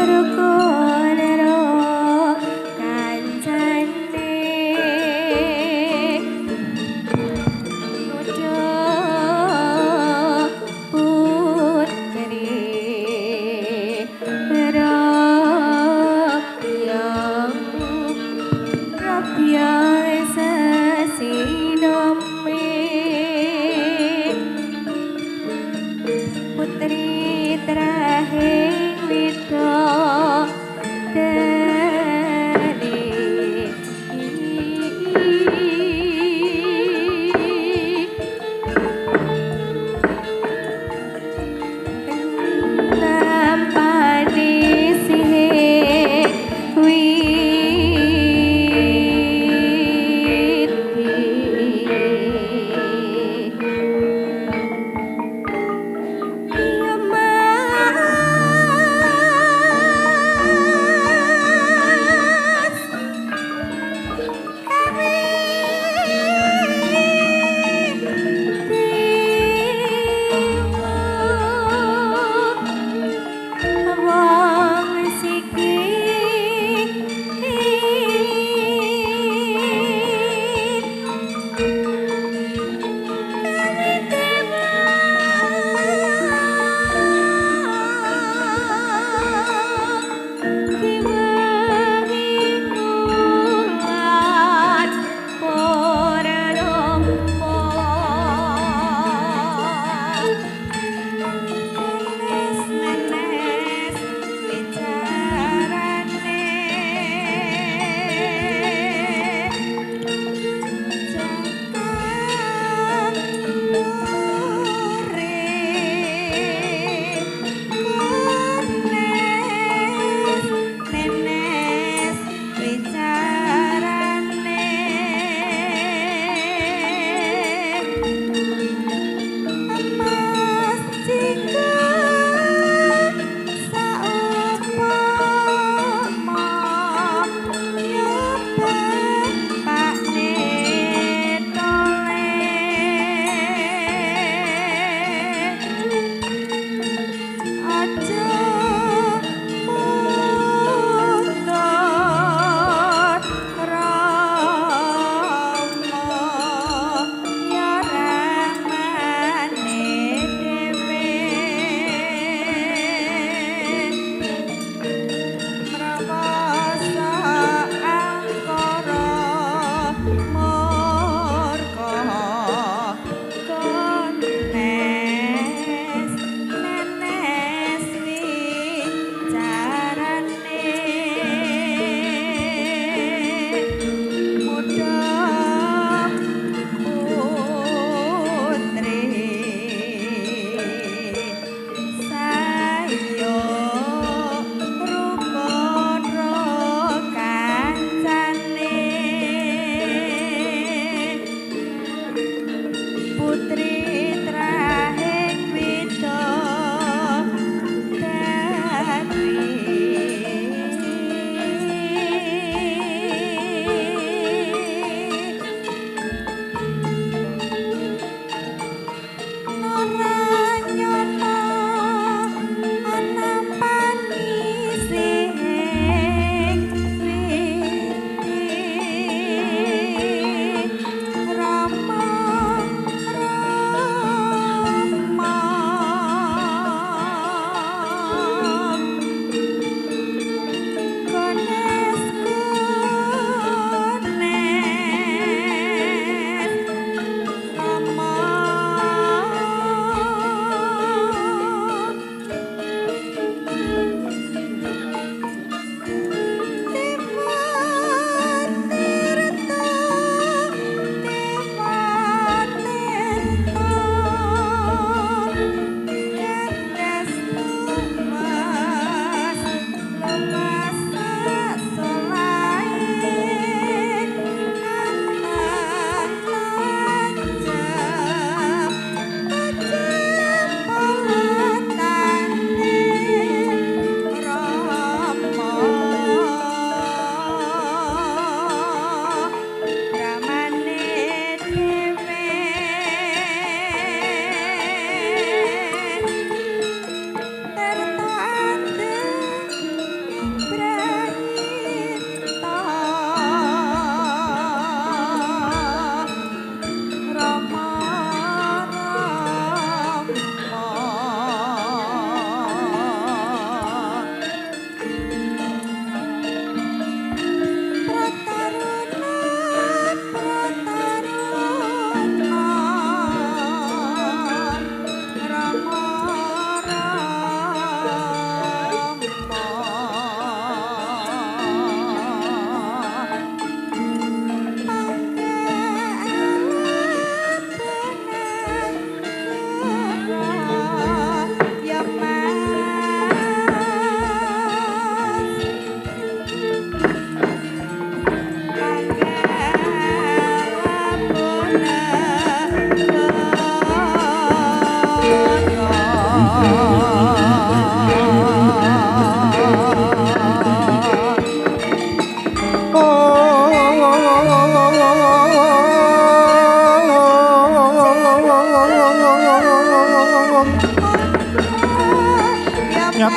Rukun ro kancane, Muda putri robyong robyong sesinome, putri trahing wida.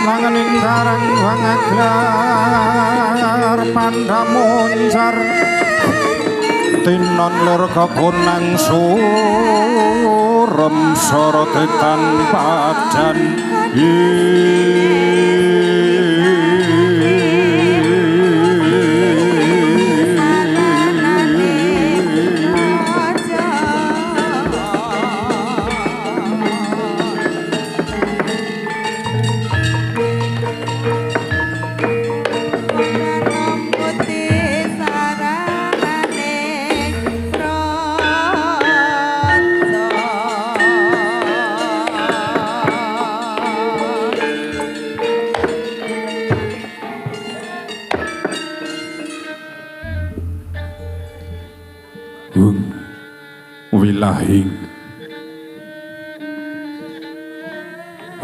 Langening karang wangaglar pandamuncar tinon lir kekunang surem sorotetan padan. Wilahing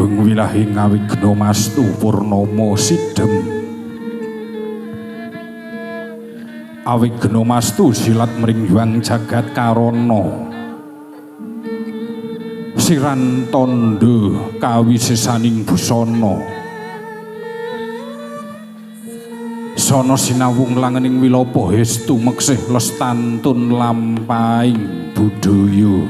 hung wilahing awigna mastu purnama sidhem awigna mastu silat mring hyang jagat karana siran tandha kawisesaning busana sana sinawung langening wilapa hestu meksih lestantun lampahing budaya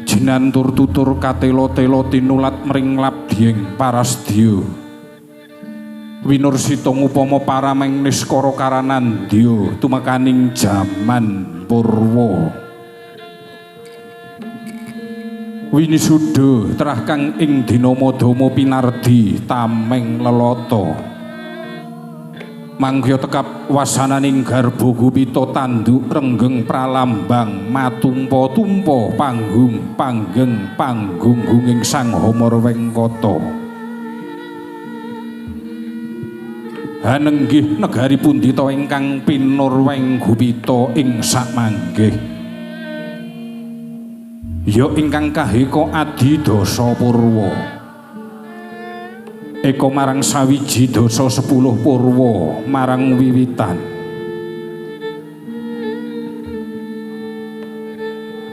jinantur tutur katela-tela tinulat mring labdying parasdya winursita ngupama parameng niskara karanandya tumekaning jaman purwa winisuda trah kang ing dina madama pinardi tameng lelata manggya tekap wasananing garba gupita tanduk renggeng pralambang matumpa-tumpa panggung panggeng panggunggunging sang Homor Wengkata hanenggih negari pundhita ingkang pinurweng gupita ing samanggih ya ingkang kaheka adi dasa purwa eka marang sawiji dasa 10 purwa marang wiwitan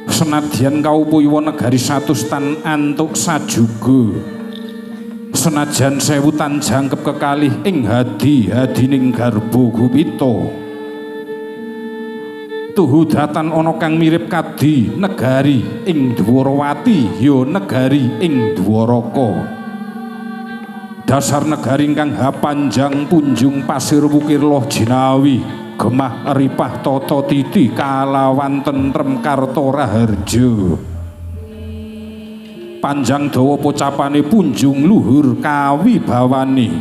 senadyan kaupuywa negari 100 tan antuk sajuga senajan 1000 tan jangkep kekalih ing hadi hadining garba gupita tuhu datan ana kang mirip kadi negari ing Dwarawati ya negari ing Dwaraka dasar negari ingkang hapanjang punjung pasir wukir loh jinawi gemah ripah tata titi kalawan tentrem karta raharja panjang dawa pocapane punjung luhur kawibawane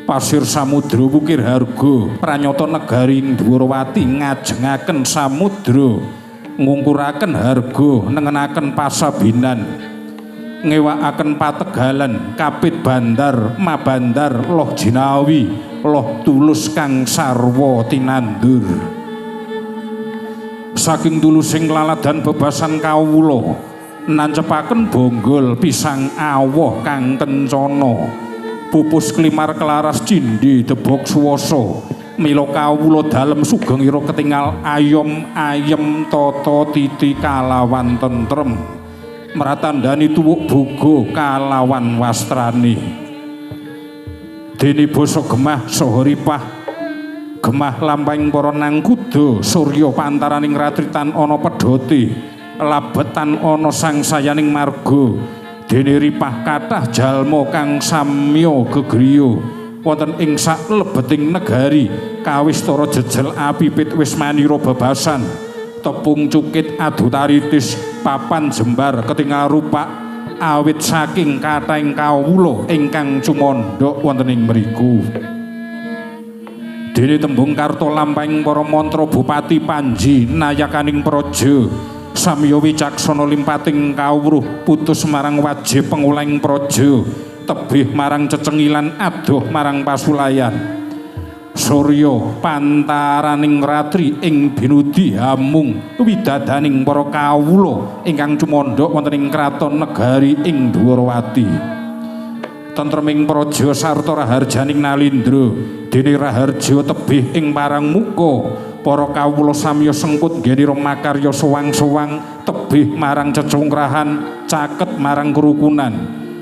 pasir samudra wukir harga pranyata negari ing Dwarawati ngajengaken samudra ngungkuraken harga nengenaken pasabinan ngewakaken pategalan kapit bandar mabandar loh jinawi loh tulus kang sarwa tinandur saking tulusing laladan bebasan kawula nancepaken bonggol pisang awoh kang kencana pupus klimar kelaras cindhe debok suwasa mila kawula dalem sugeng ira ketingal ayom ayem tata titi kalawan tentrem mratandani tuwuk boga kalawan wastrane dene basa gemah saha ripah gemah lampahing para nangkuda surya pantaraning ratritan ana pedhote labetan ana sangsayaning marga dene ripah kathah jalma kang samya gegriya wonten ing saklebeting negari kawistara jejel apipit wis manira bebasan tepung cukit adutaritis papan jembar ketingal rupak awit saking kathahing kawula ingkang cumandhak wonten ing mriku dene tembung karta lampahing para mantra bupati panji nayakaning praja samya wicaksana limpating kawruh putus marang wajib pengulahing praja tebih marang cecengilan adoh marang pasulayan surya pantaraning ratri ing binudi hamung widadaning para kawula ingkang cumandhak wonten ing kraton negari ing Dwarawati tentreming praja sarta raharjaning nalindra dene raharja tebih ing parang muka Para kawula samya sengkut nggenira makarya sowang-sowang tebih marang cecungkrahan caket marang kerukunan.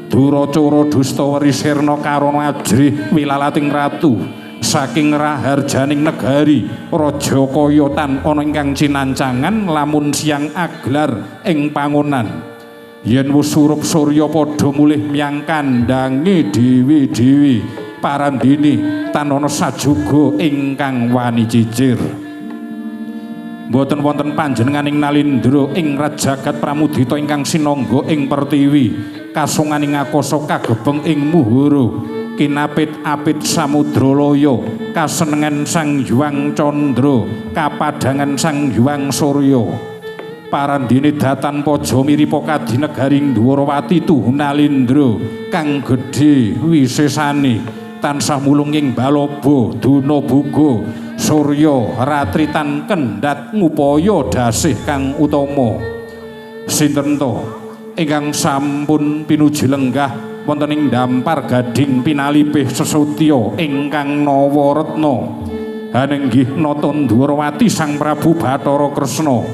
Duracara dusta werisirna karana ajrih wilalating ratu saking raharjaning negari raja kaya tan ana ingkang cinancangan lamun siang aglar ing pangonan. Yen wus surup surya padha mulih miyang kandhange dhewe-dhewe parandene tan ana sajuga ingkang wani cicir. Mboten wonten panjenenganing Nalindra ing rajagat pramudita ingkang sinangga ing pertiwi kasunganing akasa kagebeng ing muhara kinapit apit samudra laya kasenengan Sang Hyang Candra kapadhangan Sang Hyang Surya. Parandene datan paja miripa kadinegaring Dwarawati tuhu Nalindra kang gedhe wisesane tansah mulung ing balaba duna buga surya ratri tan kendhat ngupaya dasih kang utama. Sinten to ingkang sampun pinuju lenggah wonten ing dampar gading pinalipih sesutya ingkang nawa retna hanenggih nata Dwarawati Sang Prabu Bathara Kresna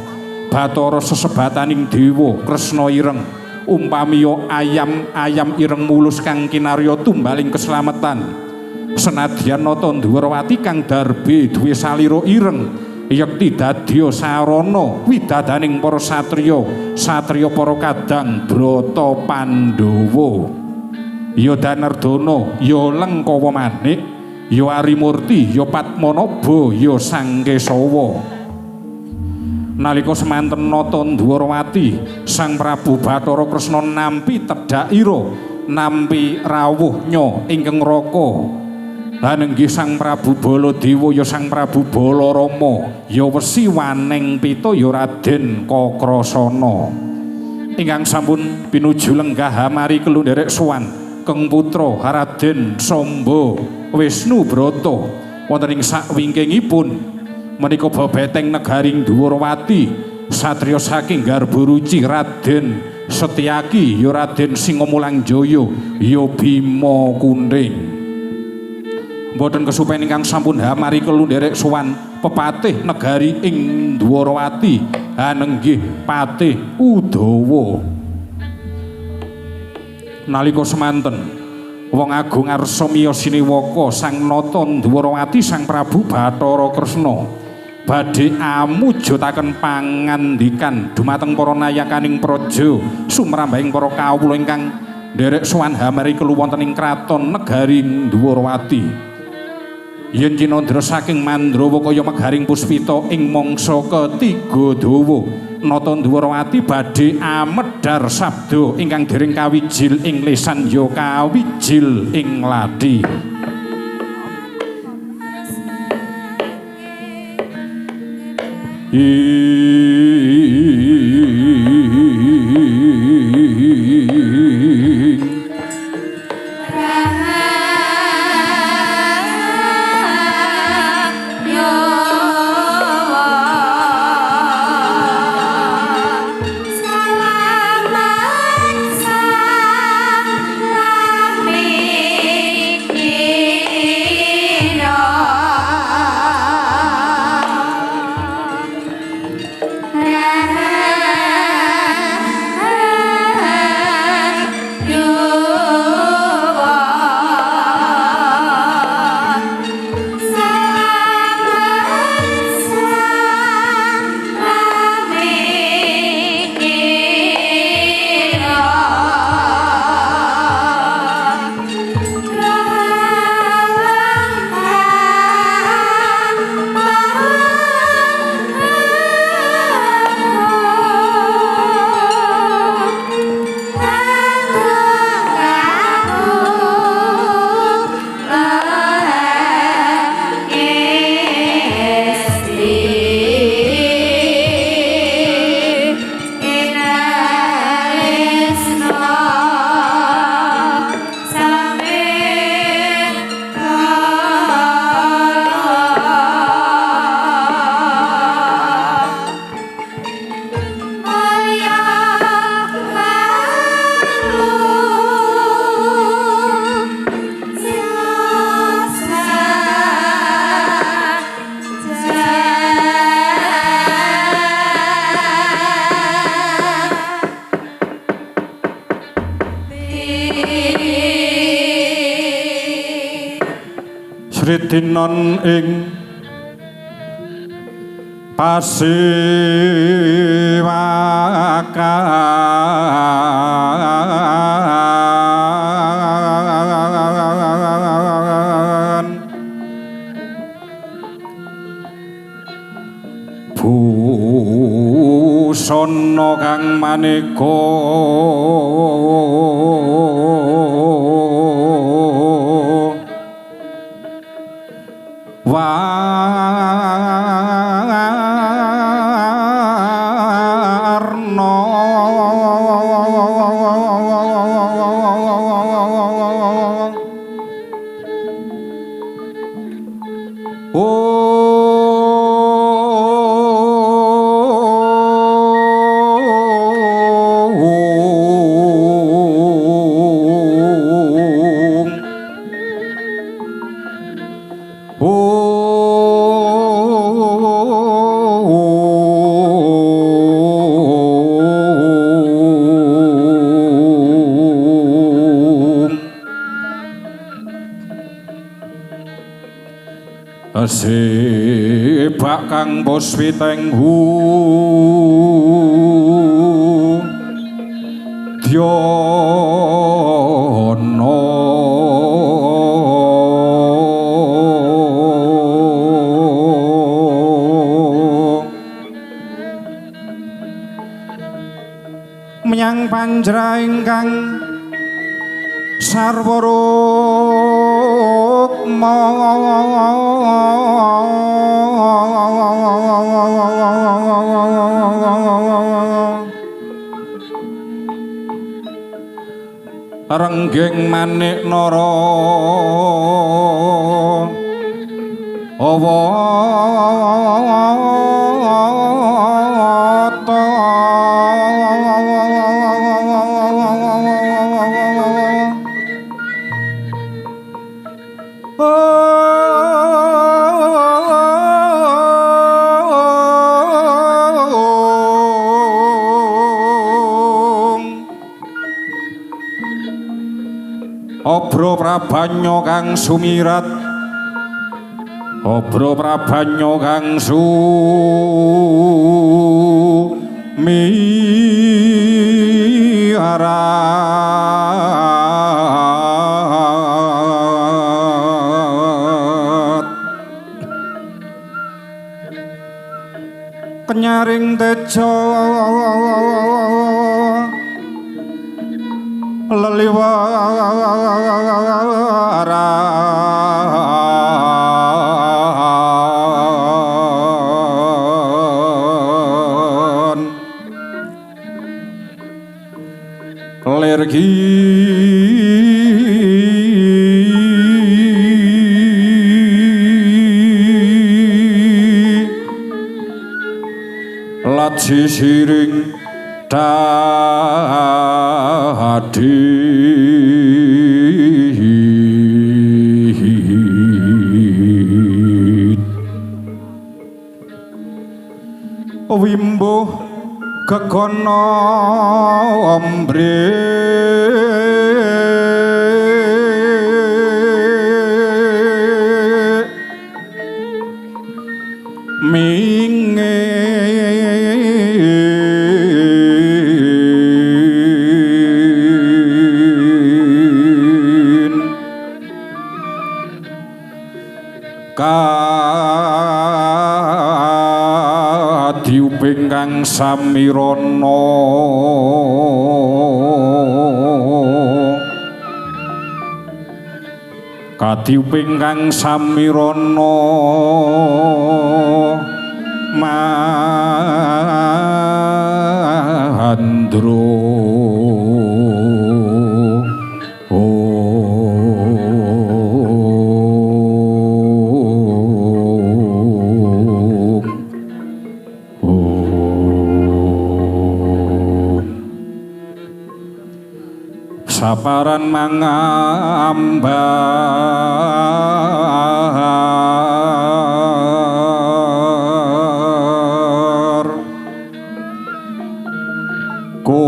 Bathara sesebataning dewa Kresna ireng umpamiya ayam-ayam ireng mulus kang kinarya tumbaling keslametan. Senadyan nata Dwarawati kang darbe duwe salira ireng yekti dadya sarana widadaning para satriya satriya para kadang brata Pandhawa. Ya Danardana, ya Lengkawa Manik, ya Arimurti, ya Padmanaba, ya Sang Kesawa. Nalika semanten nata Dwarawati Sang Prabu Bathara Kresna nampi tedhakira nampi rawuhnya ingkang raka. Hanenggih Sang Prabu Baladewa ya Sang Prabu Balarama ya wesi waneng pita ya Raden Kakrasana. Ingkang sampun pinuju lenggah hamari kelu nderek sowan Keng Putra Raden Samba Wisnu Brata wonten ing sakwingkingipun menika bebeteng negaring Dwarawati satriya saking Garbaruci Raden Setyaki ya Raden Singamulangjaya ya Bima Kunting. Mboten kesupen ingkang sampun hamari kelu nderek sowan pepatih negari ing Dwarawati hanenggih Patih Udawa. Nalika semanten wong agung arsa miyos siniwaka Sang Nata Dwarawati Sang Prabu Bathara Kresna badhe amujutaken pangandikan dumateng para nayakaning praja sumrambahing para kawula ingkang nderek sowan hamari kelu wonten ing kraton negari Dwarawati. Yen cinandra saking Mandrawa kaya megaring puspita ing mangsa ketiga dawa Nata Dwarawati badhe amedhar sabda ingkang dereng kawijil ing lisan ya kawijil ing lathi. Ra Sritinon ing pasiwakan busana kang maneka warna Sebak kang boswitenghu dyono menyang panjra ingkang sarwa rukma rengging manik nara awata Obro prabanya kang sumirat, obro prabanya kang sumirat, kenyaring tejo leliwaran lir laji siring dadi wimbuh gegono ombre mingin kadiuping kang samirana kadiuping kang samirana mandro saparan mangambar kongas.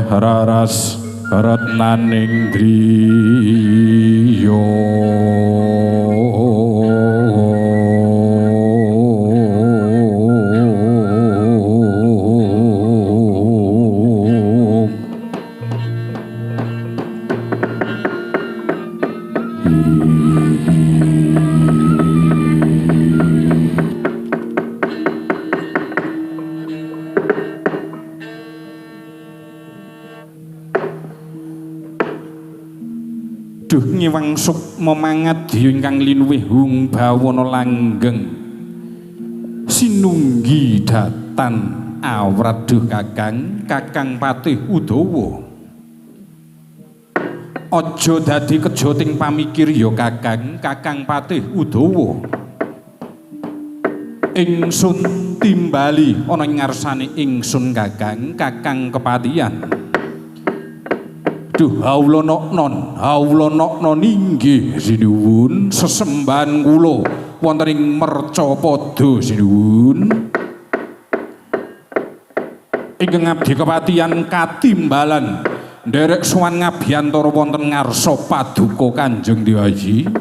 Raras retnaning driya. Duh ngiwang sukma mangadya ingkang linuwih hung bawana langgeng sinunggi datan awrat duh Kakang, Kakang Patih Udawa. Aja dadi kejoting pamikir ya Kakang, Kakang Patih Udawa. Ingsun timbali ana ing ngarsane ingsun Kakang, Kakang Kepatihan. Duh haula noknon, haula noknon inggih sinuwun sesembahan kula wonten ing mercapada sinuwun. Ingkang abdi kepatihan katimbalan nderek sowan ngabiyantara wonten ngarsa paduka Kanjeng Dewaji.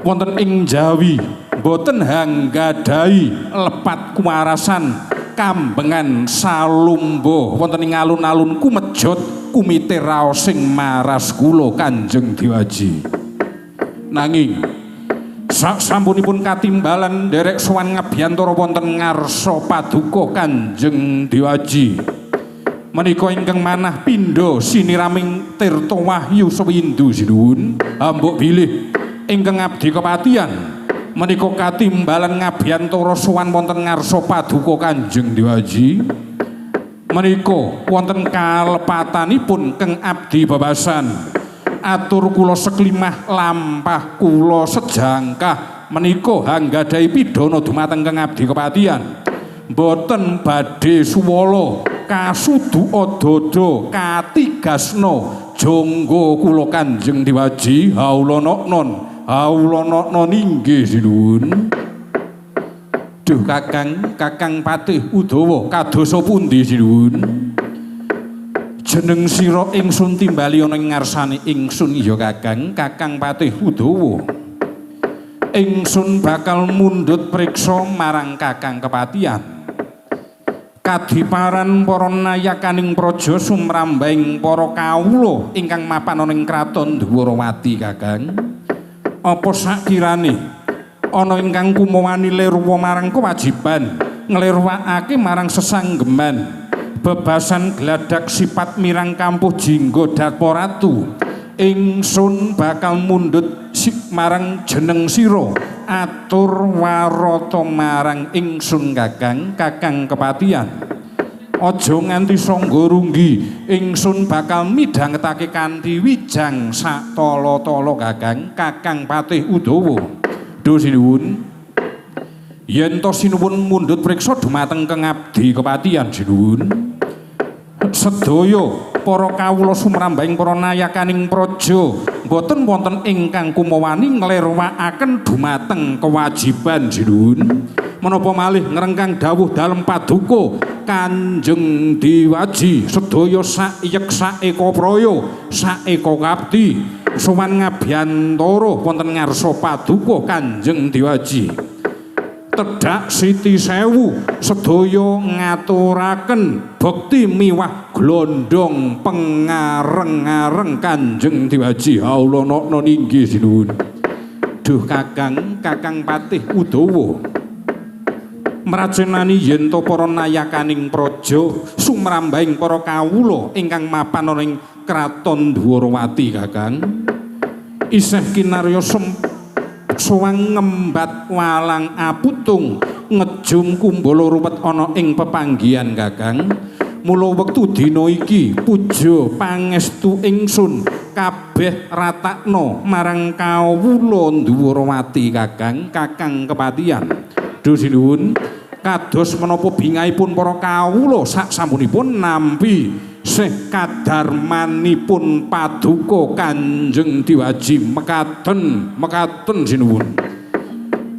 Wonten ing Jawi boten hanggadhahi lepat kuwarasan kambengan salumba wonten ing alun-alun kumejot kumite raosing maras kula Kanjeng Dewaji. Nanging sasampunipun katimbalan nderek sowan ngabiyantara wonten ngarsa paduka Kanjeng Dewaji menika ingkang manah pindha siniraming tirta wahyu sewindu sinuwun. Ambok bilih ingkang abdi kepatihan menika katimbalan ngabiyantara sowan wonten ngarsa paduka Kanjeng Dewaji menika wonten kalepatanipun keng abdi bebasan atur kula seklimah lampah kula sejangkah menika hanggadhahi pidana dumateng keng abdi kepatihan boten badhe suwala kasuduka dada katigasna jangga kula Kanjeng Dewaji. Haula noknon, haula noknon inggih sinuwun. Duh Kakang, Kakang Patih Udawa kadosa pundi sinuwun? Jeneng sira ingsun timbali ana ing ngarsane ingsun ya Kakang, Kakang Patih Udawa. Ingsun bakal mundhut priksa marang Kakang Kepatihan. Kadiparan para nayakaning praja sumrambahing para kawula ingkang mapan ana ing kraton Dwarawati Kakang. Apa sakirane ana ingkang kumawani lirwa marang kewajiban nglirwakake marang sesanggeman bebasan gladak sipat mirang kampuh jingga Darpa Ratu. Ingsun bakal mundhut marang jeneng sira atur warata marang ingsun Kakang, Kakang Kepatihan. Aja nganti sangga runggi ingsun bakal midhangetake kanthi wijang satala-tala Kakang, Kakang Patih Udawa. Duh sinuwun, yen to sinuwun mundhut priksa dumateng keng abdi kepatihan sinuwun. Sedaya para kawula sumrambahing para nayakaning praja boten wonten ingkang kumawani nglirwakaken dumateng kewajiban sinuwun. Menapa malih ngrengkang dawuh dalem paduka Kanjeng Dewaji sedaya sak yeksa eka praya saeka kapti sowan ngabiyantara wonten ngarsa paduka Kanjeng Dewaji. Tedhak siti sewu sedaya ngaturaken bekti miwah glondong pengareng-areng Kanjeng Dewaji. Haula nokno inggih sinuwun. Duh Kakang, Kakang Patih Udawa mrajenani yen to para nayakaning praja sumrambahing para kawula ingkang mapan ana ing kraton Dwarawati Kakang isih kinarya sowang ngembat walang aputung ngejum kumbala ruwet ana ing pepanggihan Kakang. Mula wektu dina iki puja pangestu ingsun kabeh ratakna marang kawula Dwarawati Kakang, Kakang Kepatihan. Duh sinuwun, kados menapa bingahipun para kawula sak sampunipun nampi sih kadarmanipun paduka Kanjeng Dewaji mekaten mekaten sinuwun.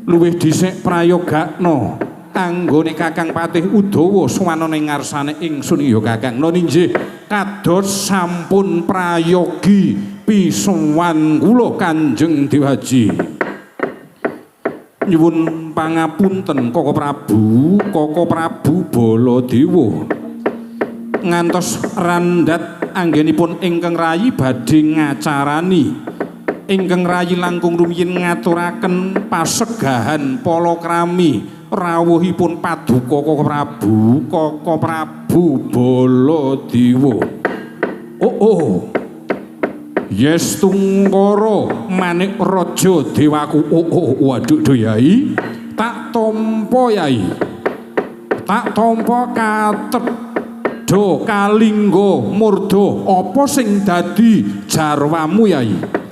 Luwih dhisik prayogakna Kanggone Kakang Patih Udawa sowanana ing ngarsane ingsun ya Kakang. Nun inggih kados sampun prayogi pisuwan kula Kanjeng Dewaji. Nyuwun pangapunten Koko Prabu, Koko Prabu Baladewa. Ngantos randhat anggenipun ingkang rayi badhe ngacarani. Ingkang rayi langkung rumiyin ngaturaken pasegahan palakrami rawuhipun paduka Koko Prabu, Koko Prabu Baladewa. Oh oh. Yestungkara manik raja dewaku. Oh oh, waduh do Yai. Tak tampa Yai. Tak tampa katedha kalingga murda apa sing dadi jarwamu Yai?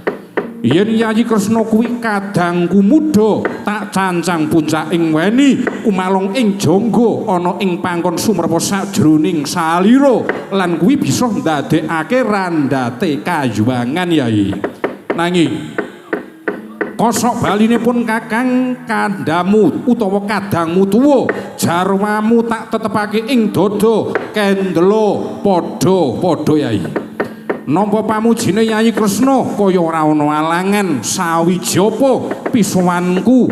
Yen Yayi Kresna kuwi kadangku muda, tak cancang puncaking weni, umalung ing jangga ana ing pangkon sumerpa sajroning salira lan kuwi bisa ndadekake randhate kayuwangan Yai. Nanging kosok baline pun Kakang kandhamu utawa kadangmu tuwa, jarwamu tak tetepake ing dada kendela padha-padha Yai. Nampa pamujine Yayi Kresna kaya ora ana alangan sawiji apa pisuwanku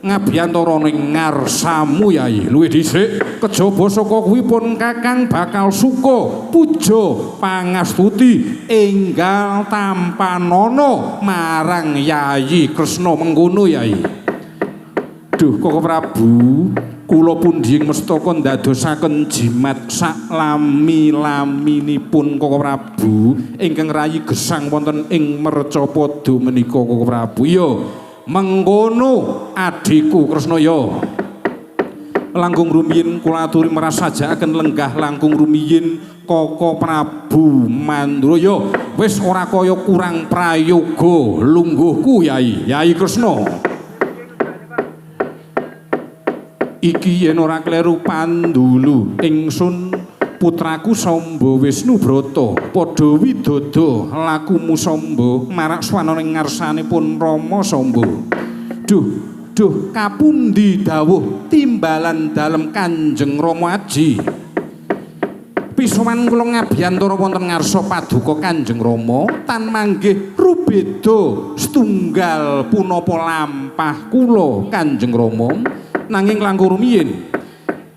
ngabiyantara ning ngarsamu Yai. Luwih dhisik kejaba saka kuwi pun Kakang bakal suka puja pangastuti enggal tampanana marang Yayi Kresna mengkono Yai. Duh Koko Prabu, kula pundi ing mestaka ndadosaken jimat sak lami-laminipun Koko Prabu ingkang rayi gesang wonten ing Mercapada menika Koko Prabu. Ya, mengkono adhiku Kresna ya. Langkung rumiyin kula aturi merasajakaken lenggah langkung rumiyin Koko Prabu Mandura ya. Wis ora kaya kurang prayoga lungguhku Yai, Yai Kresna. Iki yen ora kleru pandulu ingsun putraku Samba Wisnu Brata padha widodo lakumu Samba marak swanana ing ngarsanipun Rama Samba. Duh duh kapundi dawuh timbalan dalem Kanjeng Rama Aji. Pisuwan kula ngabiyantara wonten ngarsa paduka Kanjeng Rama tan manggih rubeda setunggal punapa lampah kula Kanjeng Rama. Nanging langkung rumiyin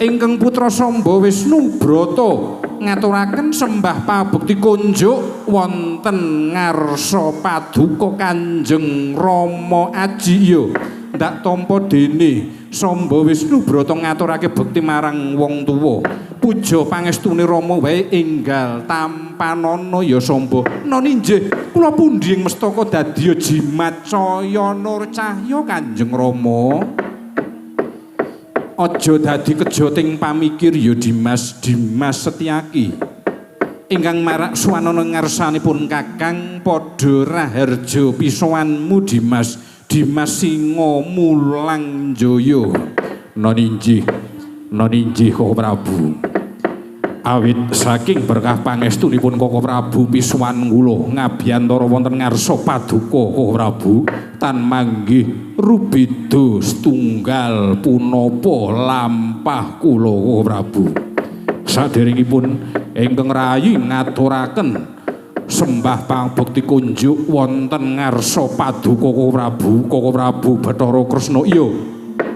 ingkang putra Samba Wisnu Brata ngaturaken sembah pabekti kunjuk wonten ngarsa paduka Kanjeng Rama Aji. Ya ndak tampa dene Samba Wisnu Brata ngaturake bekti marang wong tuwa. Puja pangestune Rama wae enggal tampanana ya Samba. Non inggih kula pundi ing mestaka dadiya jimat caya nur cahya Kanjeng Rama. Aja dadi kejoting pamikir ya Dimas, Dimas Setyaki. Ingkang marak swanana ngarsanipun Kakang padha raharja pisowanmu Dimas, Dimas Singa Mulang Jaya. Non inggih, non inggih Koko Prabu. Awit saking berkah pangestunipun Koko Prabu pisuwan kula ngabiyantara wonten ngarsa paduka Koko Prabu tan manggih rubeda setunggal punapa lampah kula Koko Prabu. Saderengipun ingkang rayi ngaturaken sembah pangabekti kunjuk wonten ngarsa paduka Koko Prabu, Koko Prabu Bathara Kresna. Iya,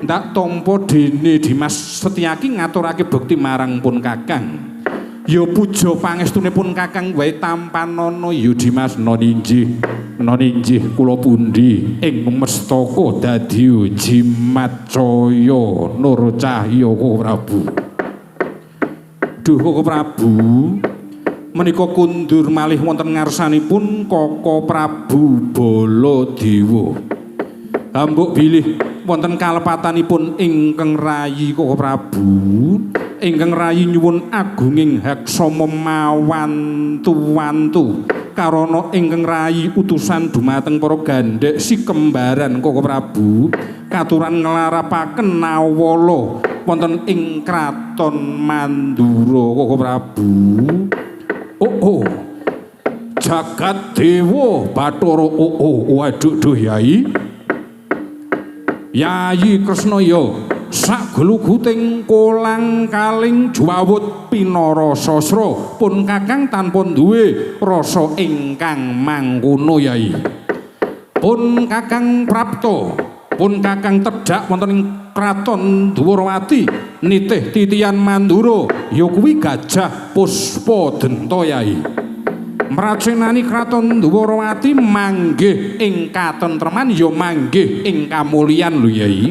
ndak tampa dene Dimas Setyaki ngaturake bekti marang pun Kakang. Ya puja pangestunipun Kakang wae tampanana ya Dimas. Non inggih, non inggih kula pundi ing mestaka dadi jimat caya nur cahya Koko Prabu. Duh Koko Prabu menika kundur malih wonten ngarsanipun Koko Prabu Baladewa. Hambuk bilih wonten kalepatanipun ingkang rayi Koko Prabu. Ingkang rayi nyuwun agunging haksama mawantu-wantu karana ingkang rayi utusan dumateng para gandhek si kembaran Koko Prabu katuran nglarapaken nawala wonten ing kraton Mandura Koko Prabu. Oh oh jagat dewa Bathara. Oh oh waduh duh Yai, Yayi Kresna ya Sagluguting kolang kaling juwawut pinara sasra pun kakang tanpa duwe rasa ingkang mangkono Yai. Pun kakang prapta, pun kakang tedhak wonten ing kraton Dwarawati nitih titian Mandura ya kuwi Gajah Puspa Denta Yai. Mracenani kraton Dwarawati manggih ing katentreman ya manggih ing kamulyan lho Yai.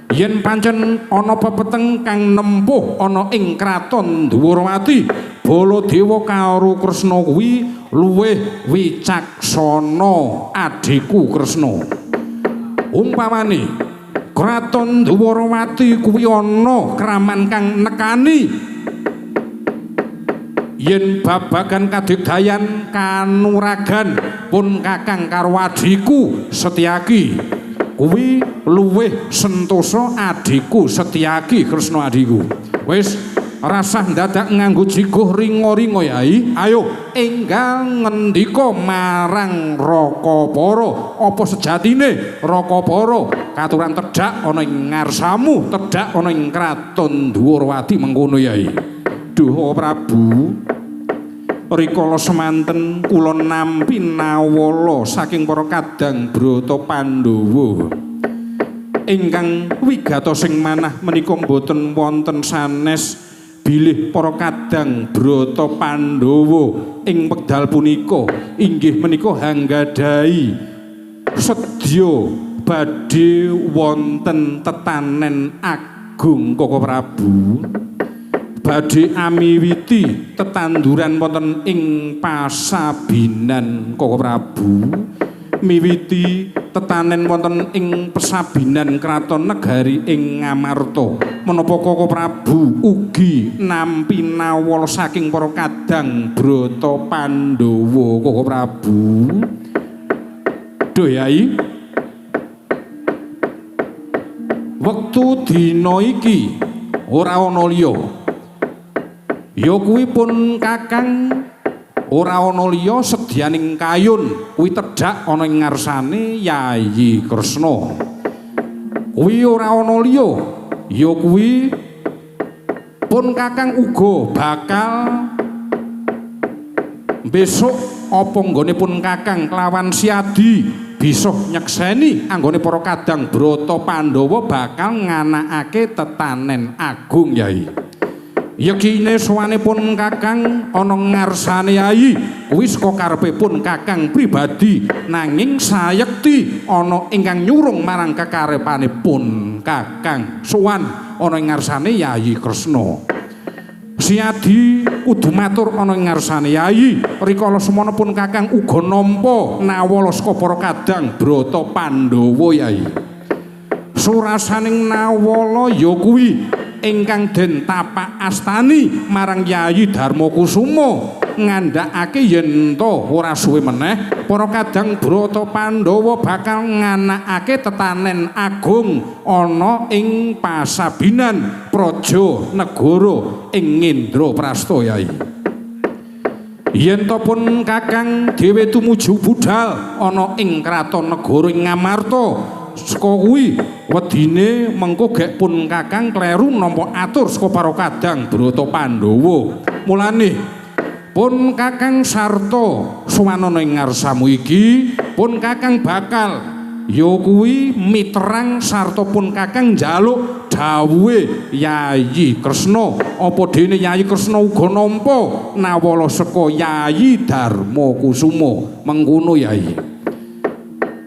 Yen pancen ana pepeteng kang nempuh ana ing kraton Dwarawati, Baladewa karo Kresna kuwi luwih wicaksana adhiku Kresna. Umpamane kraton Dwarawati kuwi ana kraman kang nekani yen babagan kadigdayan kanuragan pun kakang karo adhiku Setyaki kuwi luwih sentosa adhiku Setyaki Kresna adhiku. Wis rasah ndadak nganggo jiguh ringa-ringa Yai. Ayo enggal ngendika marang Rakapara apa sejatine Rakapara katuran tedhak ana ing ngarsamu, tedhak ana ing kraton Dwarawati mengkono Yai. Duh Prabu, rikala semanten kula nampi nawala saking para kadang Brata Pandhawa ingkang wigatosing manah menika mboten wonten sanes bilih para kadang Brata Pandhawa ing wekdal punika inggih menika hanggadhahi sedya badhe wonten tetanen agung Koko Prabu. Badhe amiwiti tetanduran wonten ing pasabinan Koko Prabu, miwiti tetanen wonten ing pesabinan kraton negari ing Ngamarta. Menapa Koko Prabu ugi nampi nawala saking para kadang Brata Pandhawa Koko Prabu? Duh Yai, wektu dina iki ora ana liya ya kuwi pun kakang ora ana liya sedyaning kayun kuwi tedhak ana ing ngarsane Yayi Kresna. Kuwi ora ana liya ya kuwi pun kakang uga bakal besok apa nggone pun kakang kelawan Siadi bisa nyekseni anggone para kadang Brata Pandhawa bakal nganakake tetanen agung Yai. Yekine sowane pun kakang ana ngarsane Yai kuwi saka karepe pun kakang pribadi, nanging sayekti ana ingkang nyurung marang kekarepane pun kakang sowan ana ing ngarsane Yayi Kresna. Siadi kudu matur ana ing ngarsane Yayi, rikala semana pun kakang uga nampa nawala saka para kadang Brata Pandhawa Yai. Surasaning nawala ya kuwi ingkang den tapak astani marang Yayi Darmakusuma ngandhakake yen ta ora suwe meneh para kadang Brata Pandhawa bakal nganakake tetanen agung ana ing pasabinan praja negara ing Indraprasta Yai. Yen ta pun kakang dhewe tumuju budhal ana ing kraton negara ing Ngamarta, saka kuwi wedine mengko gek pun kakang kleru nampa atur saka para kadang Brata Pandhawa. Mulane pun kakang sarta sowanana ing ngarsamu iki pun kakang bakal ya kuwi miterang sarta pun kakang njaluk dawuhe Yayi Kresna. Apa dene Yayi Kresna uga nampa nawala saka Yayi Darmakusuma mengkono Yayi.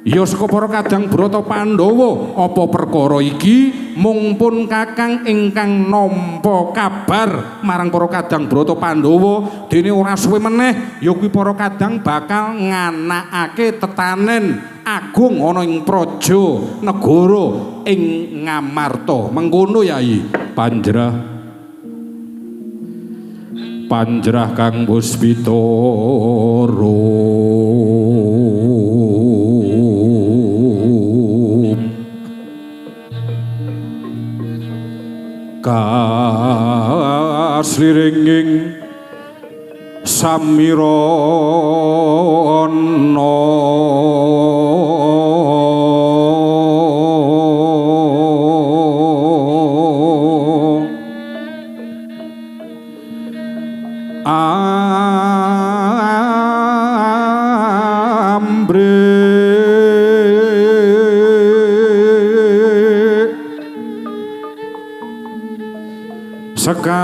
Ya saka para kadang Brata Pandhawa apa perkara iki mung pun kakang ingkang nampa kabar marang para kadang Brata Pandhawa dene ora suwe meneh ya kuwi para kadang bakal nganakake tetanen agung ana ing praja negara ing Ngamarta mengkono Yai. Panjrah panjrah kang Puspitara kasliringing samirana Ambrek sekar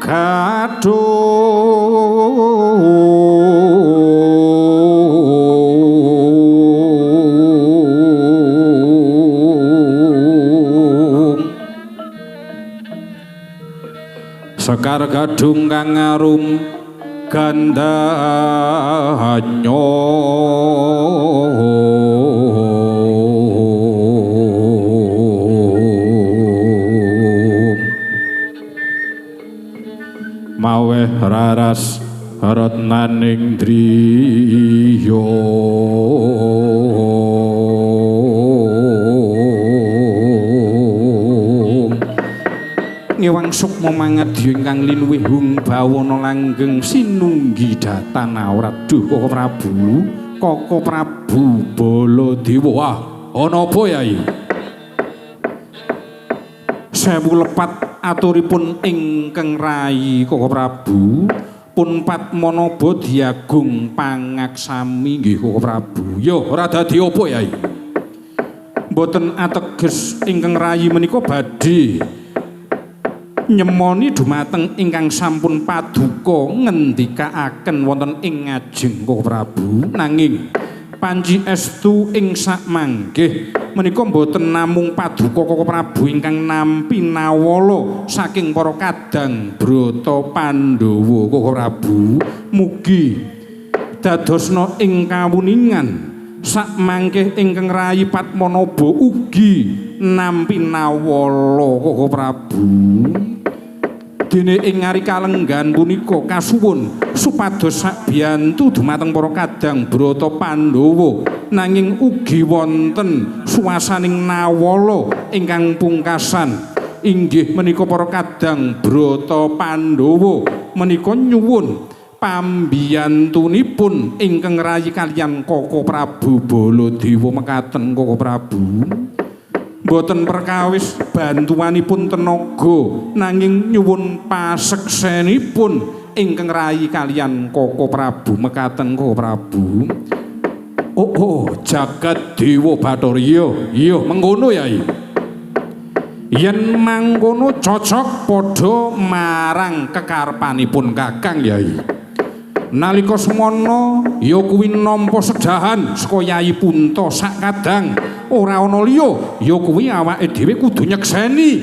gadung sekar gadung kang arum gandhanyo maweh raras retnaning driya ngewang sukma mangadya ingkang linuwih hung bawana langgeng sinunggi datan awrat. Duh Koko Prabu, Koko Prabu Baladewa. Ah, ana apa Yai? Sewu lepat aturipun ingkang rayi Koko Prabu, pun Padmanaba diagung pangaksami nggih Koko Prabu. Ya ora dadi apa Yai? Mboten ateges ingkang rayi menika badhe nyemoni dumateng ingkang sampun paduka ngendikaaken wonten ing ngajeng Koko Prabu. Nanging panci estu ing sakmanggih menika mboten namung paduka Koko Prabu ingkang nampi nawala saking para kadang Brata Pandhawa Koko Prabu, mugi dadosna ing kawuningan sakmangke ingkang rayi Padmanaba ugi nampi nawala Koko Prabu. Dene ing ngari kalenggan punika kasuwun supados sabiyantu dumateng para kadang Brata Pandhawa, nanging ugi wonten suwasaning nawala ingkang pungkasan inggih menika para kadang Brata Pandhawa menika nyuwun pambiyantunipun ingkang rayi kaliyan Koko Prabu Baladewa. Mekaten Koko Prabu, mboten perkawis bantuanipun tenaga nanging nyuwun paseksenipun ingkang rayi kaliyan Koko Prabu. Mekaten Koko Prabu. Oh, oh jagat dewa Bathara. Iya, iya mengkono Yai. Yen mangkono cocok padha marang kekarepanipun Kakang Yai. Nalika semana ya kuwi nampa sedahan saka Yayi Punta sak kadang ora ana liya ya kuwi awake dhewe kudu nyekseni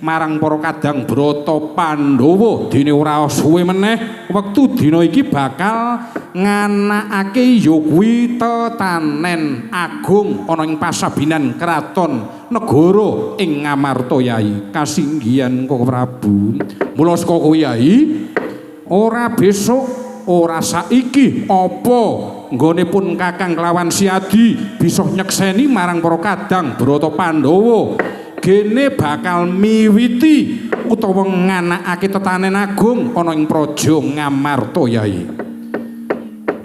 marang para kadang Brata Pandhawa. Dene ora suwe meneh wektu dina iki bakal nganakake ya kuwi tetanen agung ana ing pasabinan kraton negara ing Ngamarta Yai. Kasinggihan Koko Prabu. Mula saka kuwi Yai, ora besok ora saiki apa nggone pun Kakang kelawan Siadi bisa nyekseni marang para kadang Brata Pandhawa gene bakal miwiti utawa nganakake tetanen agung ana ing praja Ngamarta Yai.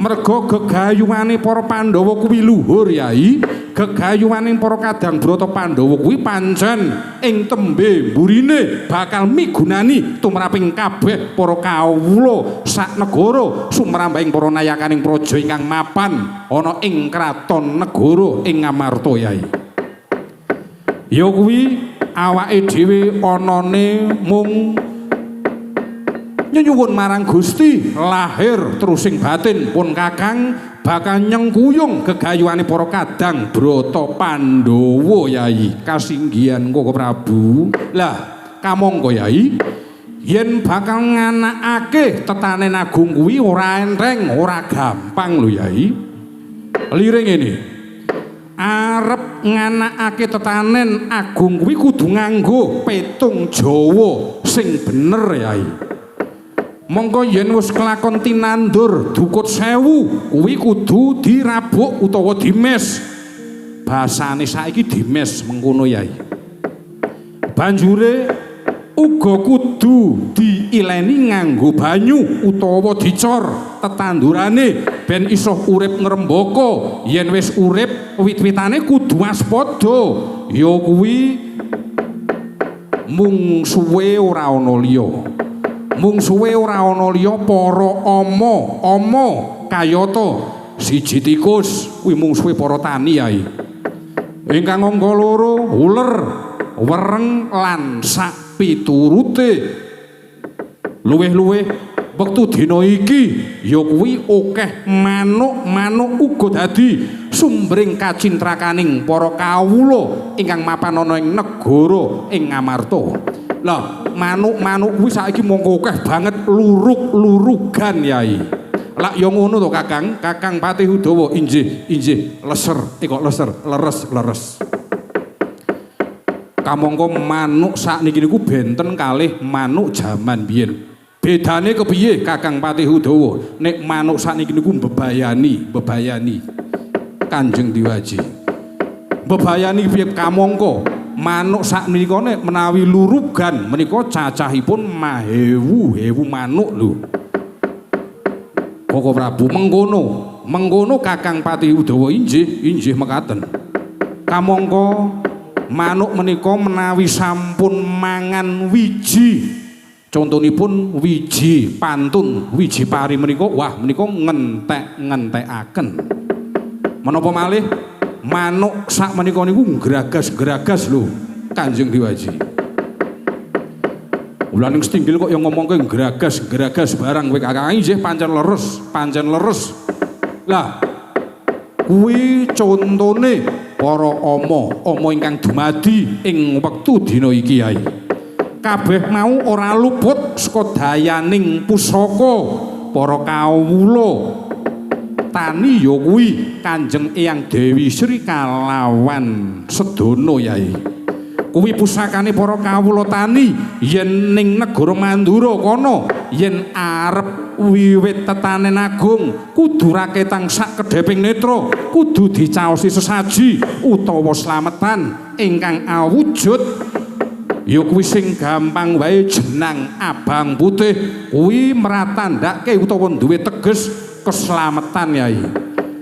Merga gegayuhane para Pandhawa kuwi luhur Yai, gegayuhane para kadang Brata Pandhawa kuwi pancen ing tembe mburine bakal migunani tumraping kabeh para kawula sak negara sumrambahing para nayakaning praja ingkang mapan ana ing kraton negara ing Ngamarta Yai. Ya kuwi awake dhewe anane mung nyenyuwun marang Gusti lahir terusing batin pun Kakang bakal nyengkuyung gegayuhane para kadang Brata Pandhawa Yai. Kasinggihan Koko Prabu. Lah kamangka Yai, yen bakal nganakake tetanen agung kuwi ora enteng, ora gampang lho Yai. Lire ngene, arep nganakake tetanen agung kuwi kudu nganggo petung Jawa sing bener Yai. Mongko yen wis kelakon tinandur dukut sewu kuwi kudu dirabuk utawa dimes. Basane saiki dimes mengkono Yai. Banjure uga kudu diileni nganggo banyu utawa dicor tetandurane ben iso urip ngrembaka. Yen wis urip wit-witane kudu waspada. Ya kuwi mungsuwe ora ana liya. Mungsuwe ora ana liya para ama, ama kayata siji tikus kuwi mungsuhe para tani yai. Ingkang angka loro uler, wereng lan sak piturute. Luwih-luwih wektu dina iki ya kuwi akeh manuk-manuk uga dadi sumbering kacintrakaning para kawula ingkang mapan ana ing negara ing Ngamarta. Lah, manuk-manuk kuwi saiki mongko akeh banget luruk-lurugan yai. Lak ya ngono to Kakang, Kakang Patih Udawa injih, injih, leser, kok leser, leres, leres. Kamangka manuk sakniki niku benten kalih manuk jaman biyen. Bedane kepiye Kakang Patih Udawa? Nek manuk sakniki niku mbebayani, mbebayani Kanjeng Diwaji. Mbebayani piye kamangka manuk sakmenika nek menawi lurugan menika cacahipun mahewu-hewu manuk lho. Koko Prabu mengkono, mengkono Kakang Patih Udawa injih, injih mekaten. Kamangka manuk menika menawi sampun mangan wiji, contonipun wiji pantun, wiji pari menika, wah menika ngentek-ngentekaken. Menapa malih manuk sak menika niku gragas-gragas lho Kanjeng Diwaji. Lah ning setinggil kok yang ngomongke gragas-gragas barang kowe Kakang injih pancen leres, pancen leres. Lah kuwi contone para ama, ama ingkang dumadi ing wektu dina iki yai. Kabeh mau ora luput saka dayaning pusaka para kawula tani ya kuwi Kanjeng Eyang Dewi Sri kalawan sedana yai. Kuwi pusakane para kawula tani yen ning negara Mandura kono yen arep wiwit tetanen agung kudu raketang sak kedheping netra, kudu dicaosi sesaji utawa slametan ingkang awujud ya kuwi sing gampang wae jenang abang putih kuwi mratandhake utawa duwe teges keslametan yai.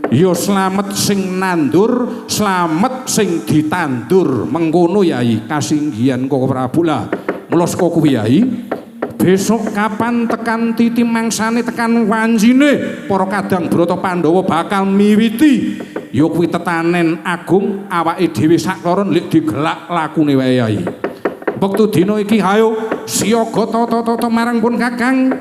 Ya slamet sing nandur, slamet sing ditandur, mengkono yai kasinggihan Koko Prabu. Lah mula saka kuwi yai, besok kapan tekan titi mangsane tekan wancine para kadang Brata Pandhawa bakal miwiti ya kuwi tetanen agung awake dhewe sakloron lik digelak lakune wae yai. Wektu dina iki hayo siaga tata-tata marang pun Kakang.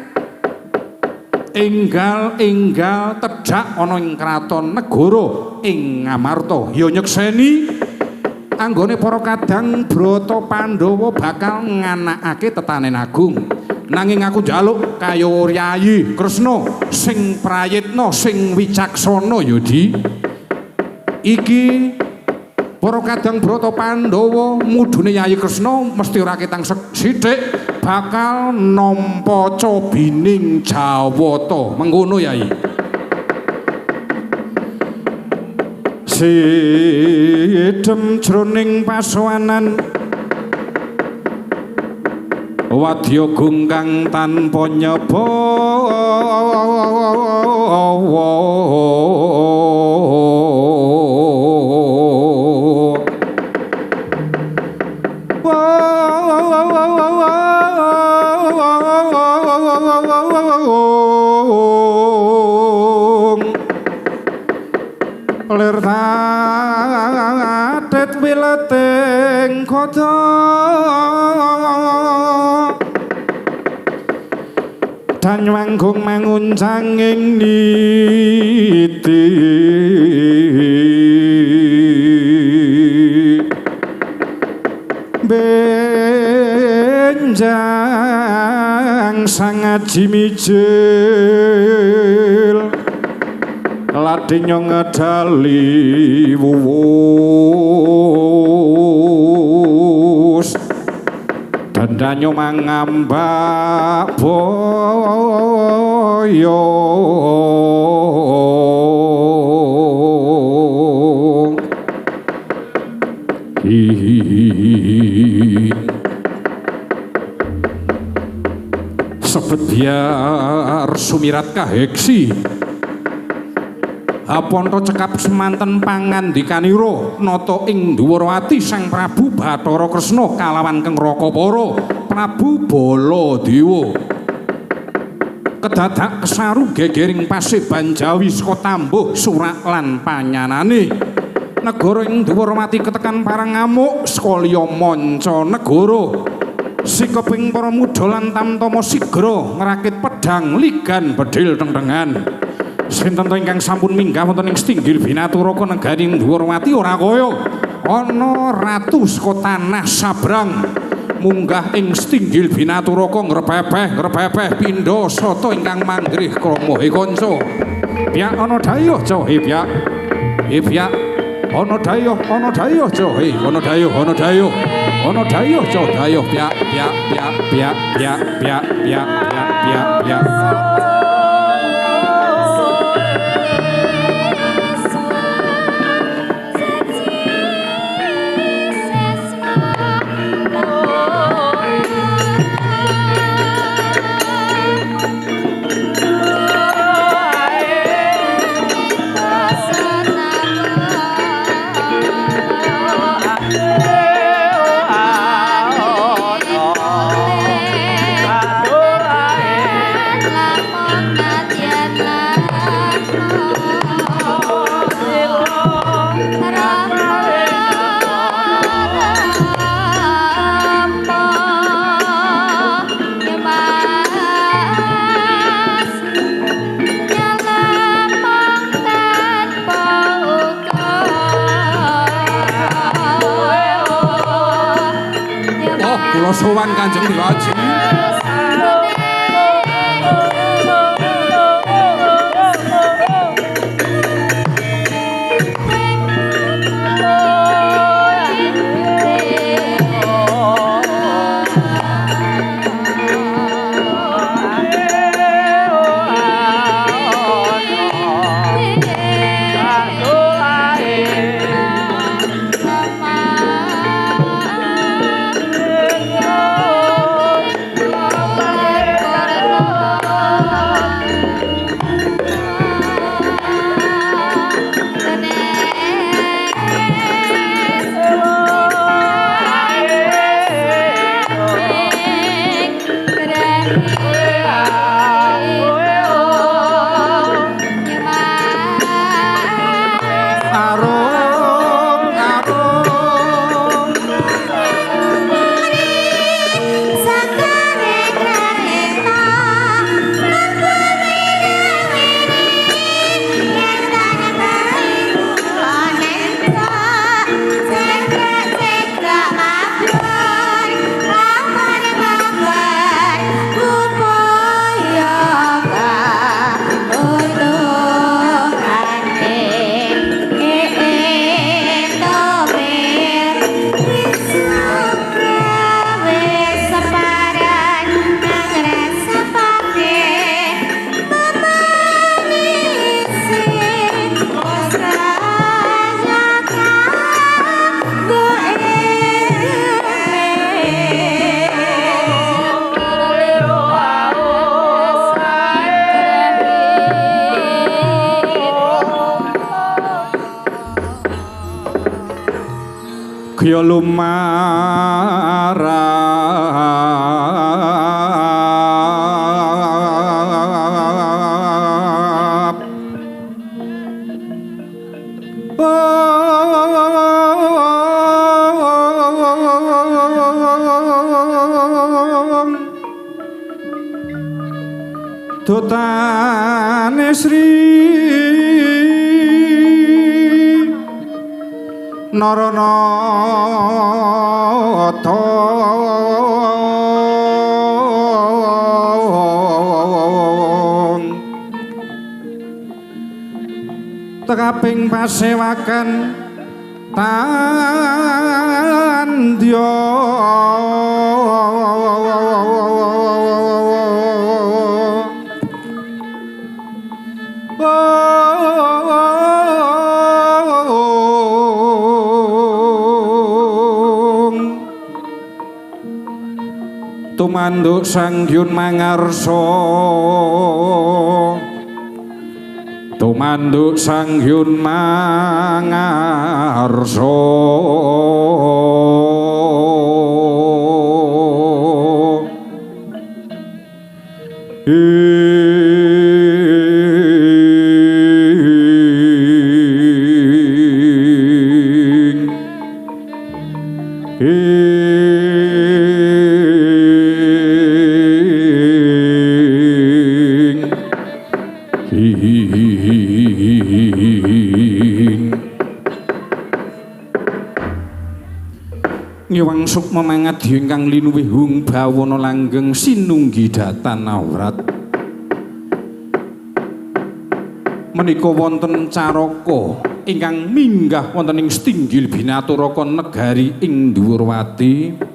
Enggal-enggal tedhak ana ing kraton negara ing Ngamarta. Ya nyekseni anggone para kadang Brata Pandhawa bakal nganakake tetanen agung. Nanging aku njaluk kaya Yayi Kresna sing prayitna sing wicaksana ya Di. Iki para kadang Brata Pandhawa mudune Yayi Kresna mesti ora ketang sithik bakal nampa cobining Jawata. Mengkono Yai. Sidhem jroning pasowanan wadya gungkang tanpa nyebawa. Lir tatet wileting kota danywanggung manguncanging niti benjang sangaji mijil ladenya ngedali wuwus dandanyo mangambak boyo. Sebet biar sumirat kaheksi Haponto cekap semanten pangandikanira nata ing Dwarawati Sang Prabu Bathara Kresna kalawan Keng Rakapara Prabu Baladewa. Kedadak kesaru gegering paseban Jawi saka tambuh surak lan panyanane. Negara ing Dwarawati ketekan parang ngamuk saka liya manca negara. Sikeping para muda lan tamtama sigra ngrakit pedhang ligan bedhil tengtengan. Sinten to ingkang sampun minggah wonten ing setinggil Binaturaka negari Dwarawati ora kaya ana ratu saka tanah sabrang munggah ing setinggil Binaturaka ngrepepeh ngrepepeh pindha sata ingkang manggrih krama he kanca. Pyak ana dayuh ca he pyak. He pyak ana dayuh ca he ana dayuh ana dayuh. Ana dayuh ca dayuh pyak pyak pyak pyak pyak pyak pyak pyak pyak pyak. Kula sowan Kanjeng Dewa Aji. Kya lumarap Dotane Sri Naranata Tekaping pasewakan tandya Tumanduk Sang Hyun mangarsa. Tumanduk Sang Hyun Mangarsa. Ngewang sukma mangadya ingkang linuwih hung bawana langgeng sinunggi datan awrat. Menika wonten caraka ingkang minggah wonten ing setinggil binaturaka negari ing Dhuwurwati.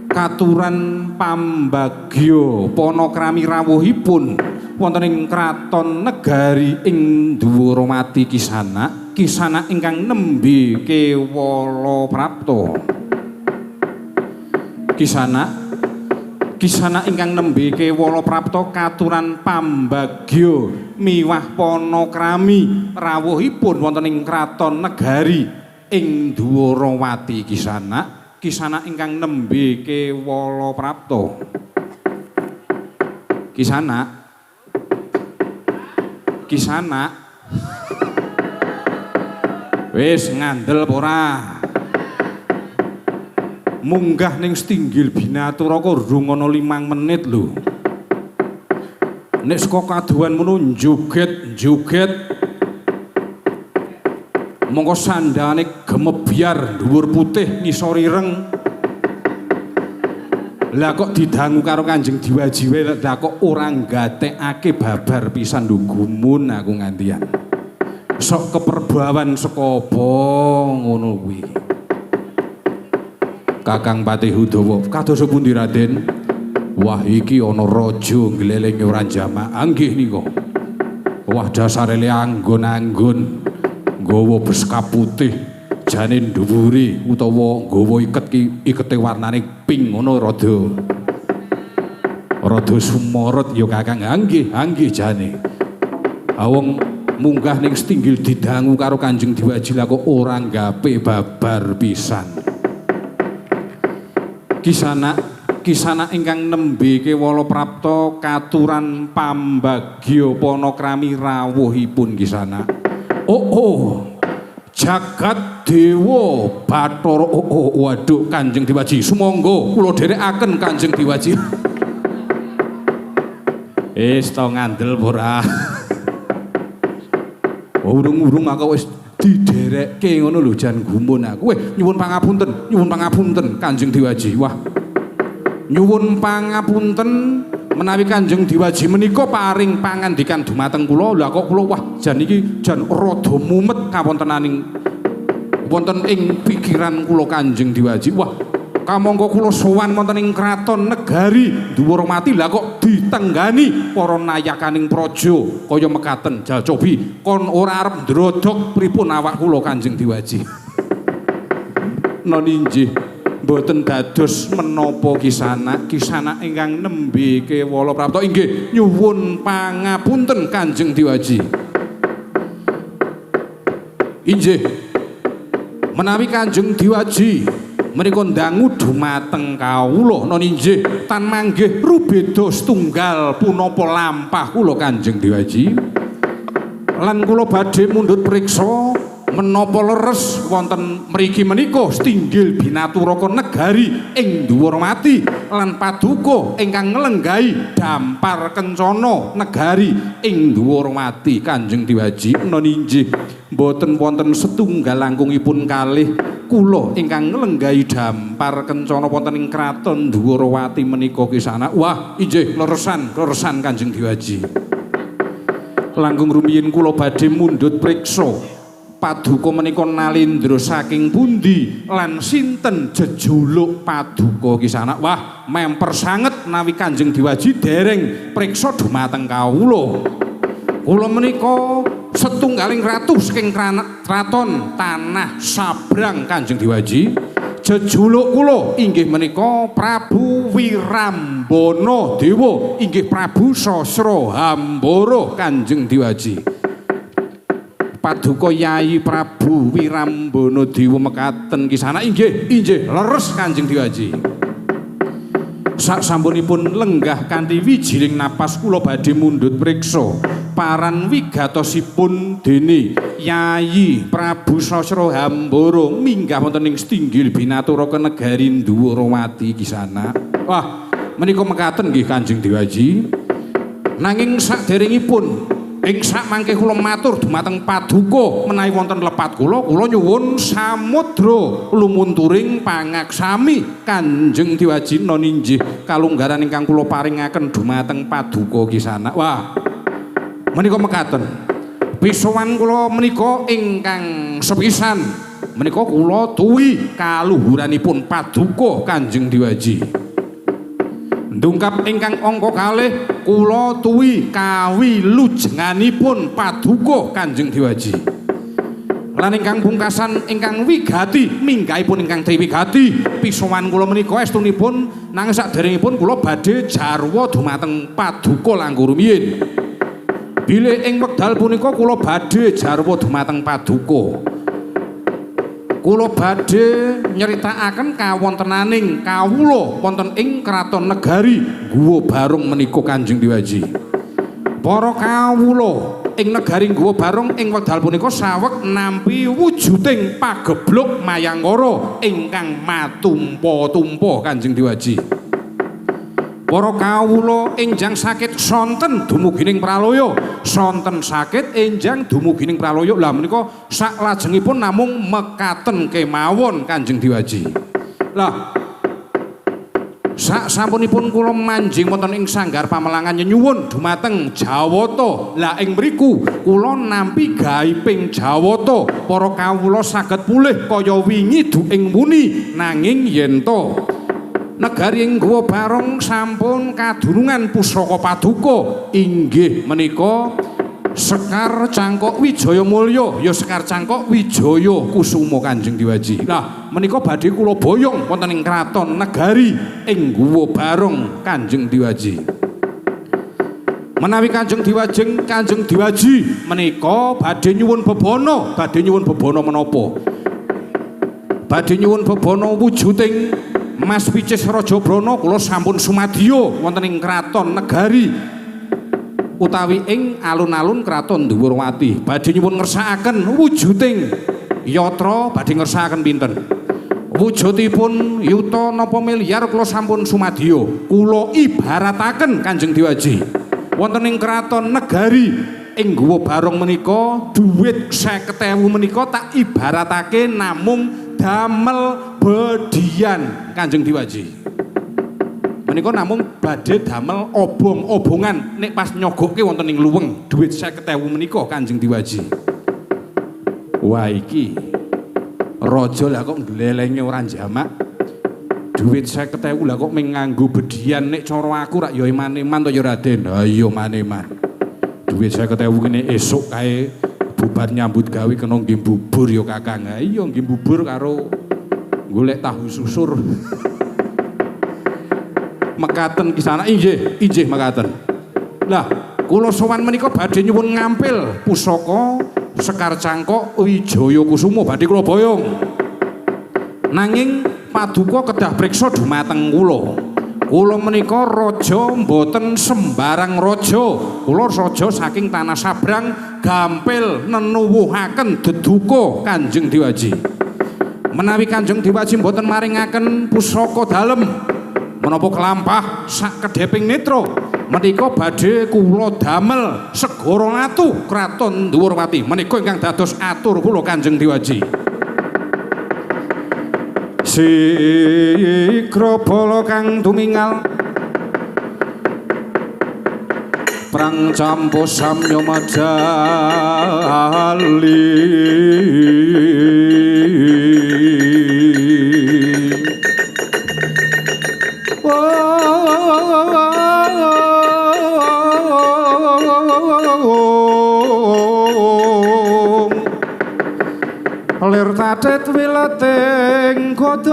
Katuran pambagya panakrami rawuhipun wonten ing kraton negari ing Dhuwurwati Kisanak. Kisanak ingkang nembe kewala prapta. Kisanak Kisanak ingkang nembe kewala prapta katuran pambagya miwah panakrami rawuhipun wonten ing kraton negari ing Dwarawati. Kisanak Kisanak ingkang nembe kewala prapta. Kisanak Kisanak wis ngandel apa ora? Munggah ning setinggil binaturaka rung ana 5 menit lho. Nek saka kadohan ngono joget-joget. Mongko sandane gemebyar dhuwur putih ngisor ireng. Lah kok didangu karo Kanjeng Diwajiwe, lah kok ora nggatekake babar pisan lho, gumun aku ngantian. Sok keperbawan saka apa ngono kuwi. Kakang Patih Udawa, kados pundi Raden? Wah iki ana raja nglelengi ora jamak. Nggih nika. Wah dasare le anggon-anggon nggawa beskap putih jane dhuwure utawa nggawa iket ki ikete warnane pink ngono rada sumorot ya Kakang. Nggih, nggih jane. Wong munggah ning setinggil didangu karo Kanjeng Diwaji lah kok ora nggape babar pisan. Kisanak Kisanak ingkang nembe kewala prapta katuran pambagya panakrami rawuhipun Kisanak. Oh oh jagat dewa Bathara. Oh oh waduh Kanjeng Diwaji sumangga kula dherekaken Kanjeng Diwaji. Wis to ngandel apa ora? Urung-urung aku wis diderekke ngono lho jan gumun aku. Weh nyuwun pangapunten, nyuwun pangapunten Kanjeng Diwaji. Wah. Nyuwun pangapunten menawi Kanjeng Diwaji menika paring pangandikan dumateng kula. Lah kok kula wah jan iki jan rada mumet kawontenaning wonten ing pikiran kula Kanjeng Diwaji. Wah, kamangka kula sowan wonten ing kraton negari Dwarawati lah kok ditenggani para nayakaning praja kaya mekaten. Jal cobi kon ora arep ndrodhok pripun awak kula Kanjeng Diwaji. Non injih mboten dados menapa Kisanak. Kisanak ingkang nembe kewala prapta inggih nyuwun pangapunten Kanjeng Diwaji. Injih menawi Kanjeng Diwaji menika ndangu dumateng kawula non injih tan manggih rubeda setunggal punapa lampah kula Kanjeng Diwaji. Lan kula badhe mundhut priksa menapa leres wonten mriki menika setinggil binaturaka negari ing Dwarawati lan paduka ingkang nglenggahi dampar kencana negari ing Dwarawati Kanjeng Diwaji. Non injih mboten wonten setunggal langkungipun kalih kula ingkang nglenggahi dampar kencana wonten ing kraton Dwarawati menika Kisanak. Wah injih leresan leresan Kanjeng Diwaji. Langkung rumiyin kula badhe mundhut priksa paduka menika nalindra saking pundi lan sinten jejuluk paduka Kisanak. Wah memper sanget menawi Kanjeng Diwaji dereng priksa dumateng kawula. Kula menika setunggaling ratu saking kraton Tanah Sabrang Kanjeng Diwaji. Jejuluk kula inggih menika Prabu Wirambana Dewa, inggih Prabu Sasra Hambara Kanjeng Dewaji. Paduka Yayi Prabu Wirambana Dewa mekaten kisana inggih, inggih leres Kanjeng Dewaji. Sak sampunipun lenggah kanthi wijiling napas kula badhe mundhut priksa paran wigatosipun dene Yayi Prabu Sasra Hambara minggah wonten ing setinggil binatura kenegari Ndhuwarawati kisana. Wah, menika mekaten nggih Kanjeng Dewaji. Nanging saderengipun ing sakmangke kula matur dumateng paduka menawi wonten lepat kula, kula nyuwun samudra lumunturing pangaksami Kanjeng Dewaji noninjih kalunggaran ingkang kula paringaken dumateng paduka kisana. Wah, menika mekaten. Pisowan kula menika ingkang sepisan menika kula tuwi kaluhuranipun paduka Kanjeng Dewaji. Ndungkap ingkang angka kalih kula tuwi kawilujenganipun paduka Kanjeng Dewaji. Lan ingkang pungkasan ingkang wigati minggahipun ingkang triwigati pisowan kula menika estunipun nanging saderengipun kula badhe jarwa dumateng paduka langkung rumiyin. Bilih ing wekdal punika kula badhe jarwa dumateng paduka. Kula badhe nyritakaken kawontenaning kawula wonten ing kraton negari Guwa Barung menika Kanjeng Dewaji. Para kawula ing negari Guwa Barung ing wekdal punika saweg nampi wujuding pagebluk mayangkara ingkang matumpa-tumpa Kanjeng Dewaji. Para kawula enjang sakit sonten dumugining pralaya, sonten sakit enjang dumugining pralaya. Lah menika saklajengipun namung mekaten kemawon Kanjeng Dewaji. Lah sak sampunipun kula manjing wonten ing sanggar pamelangan nyenyuwun dumateng Jawata. Lah ing mriku kula nampi gaiping Jawata, para kawula saged pulih kaya wingi duing muni nanging yen to negari ing Guwa Barung sampun kadunungan pusaka paduka inggih menika Sekar Cangkok Wijaya Mulya, ya Sekar Cangkok Wijaya Kusuma Kanjeng Dewaji. Lah menika badhe kula boyong wonten ing kraton negari ing Guwa Barung Kanjeng Dewaji. Menawi Kanjeng Diwajeng Kanjeng Dewaji menika badhe nyuwun bebana, badhe nyuwun bebana menapa? Badhe nyuwun bebana wujuding Mas Picis Raja Brana kula sampun sumadyo wonten ing kraton negari utawi ing alun-alun kraton Dhuwurwati. Badhe nyuwun ngersakaken wujuding yatra, badhe ngersakaken pinten? Wujudipun yuta napa miliar kula sampun sumadyo. Kula ibarataken Kanjeng Dewaji wonten ing kraton negari ing Guwa Barung menika dhuwit 50.000 menika tak ibaratake namung damel bedian Kanjeng Dewaji. Menika namung badhe damel obong-obongan nek pas nyogokke wonten ing luweng dhuwit 50.000 menika Kanjeng Dewaji. Wah iki raja lah kok nglelenge ora jamak. Dhuwit 50.000 lah kok mung nganggo bedian, nek cara aku rak ya eman-eman to ya Raden. Ha iya eman-eman. Dhuwit 50.000 kene esuk kae bubar nyambut gawe kena nggih bubur ya Kakang. Ha iya nggih bubur karo golek tahu susur. Mekaten kisana inggih, inggih mekaten. Lah, kula sowan menika badhe nyuwun ngampil pusaka Sekar Cangkok Wijaya Kusuma badhe kula boyong. Nanging paduka kedah priksa dumateng kula. Kula menika raja mboten sembarang raja. Kula raja saking tanah Sabrang gampil nenuwuhaken deduka Kanjeng Dewaji. Menawi Kanjeng Dewaji mboten maringaken pusaka dalem menapa kelampah sak kedheping netra menika badhe kula damel segara latu kraton Dhuwurwati menika ingkang dados atur kula Kanjeng Dewaji. Sigra bala kang tumingal prang campo samya madali. Lir Katet wileting godhong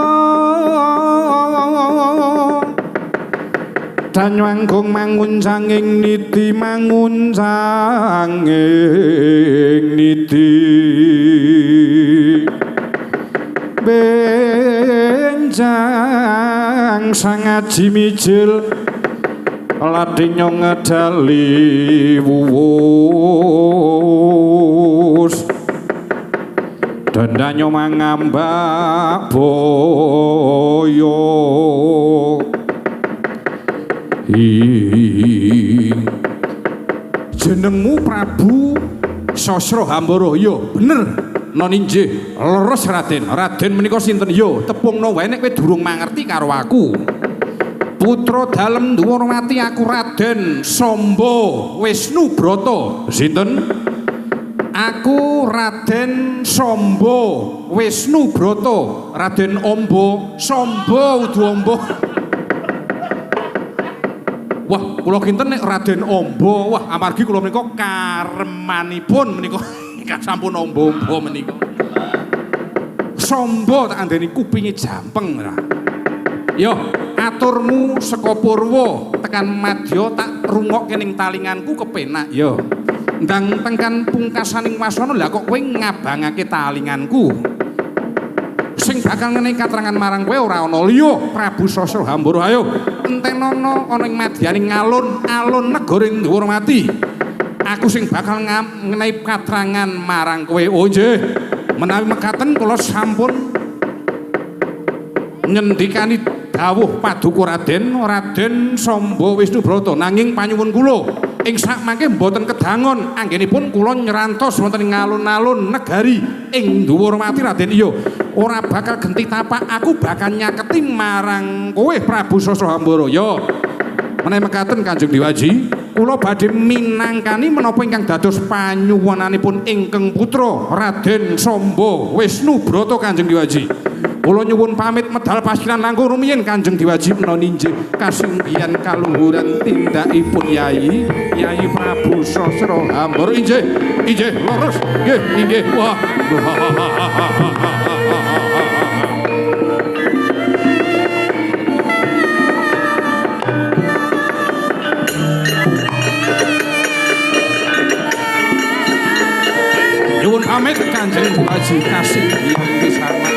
Danyanggung manguncanging niti manguncanging niti Benjang sangaji mijil ladinyo ngedali wuwus Dandanyo mangambak boyo. Jenengmu Prabu Sasra Hambara. Ya bener non injih leres Raden. Raden menika sinten? Ya tepungno wae nek kowe durung mangerti karo aku. Putra dalem Dwarawati aku Raden Samba Wisnu Brata. Sinten? Aku Raden Samba Wisnu Brata. Raden Amba Samba udu Amba. Wah, kula kinten nek Raden Amba, wah amargi kula menika karemanipun menika ingkang sampun amba-amba menika. Samba tak andeni kupinge jampeng ora. Yo, aturmu saka Purwa tekan Madya tak rungokke ning talinganku kepenak yo. Ndang tengkan pungkasaning wasana lah kok kowe ngabangake talinganku. Sing bakal ngenehi katrangan marang kowe ora ana liya Prabu Sasra Hambara. Ayo entenono ana ing madyaning alun-alun negara ing Dwarawati. Aku sing bakal ngenehi katrangan marang kowe. Oh nggih. Menawi mekaten kula sampun ngendikani dawuh paduka Raden, Raden Samba Wisnu Brata. Nanging panyuwun kula ing sakmangke mboten kedangon anggenipun kula nyrantos wonten ing alun-alun negari ing Dwarawati Raden. Iya, ora bakal genti tapak, aku bakal nyaketi marang kowe Prabu Sasra Hambara. Ya, menawi mekaten Kanjeng Dewaji, kula badhe minangkani menapa ingkang dados panyuwunanipun ingkang putra Raden Samba Wisnu Brata Kanjeng Dewaji. Kula nyuwun pamit medal pasiran langkung rumiyin Kanjeng Dewaji menawi injih kasinggihan kaluhuran tindakipun Yai Yai Prabu Sasra Hambara. Injih, injih leres nggih, inggih. Wah. Nyuwun pamit Kanjeng Dewaji kasinggihan pisanan.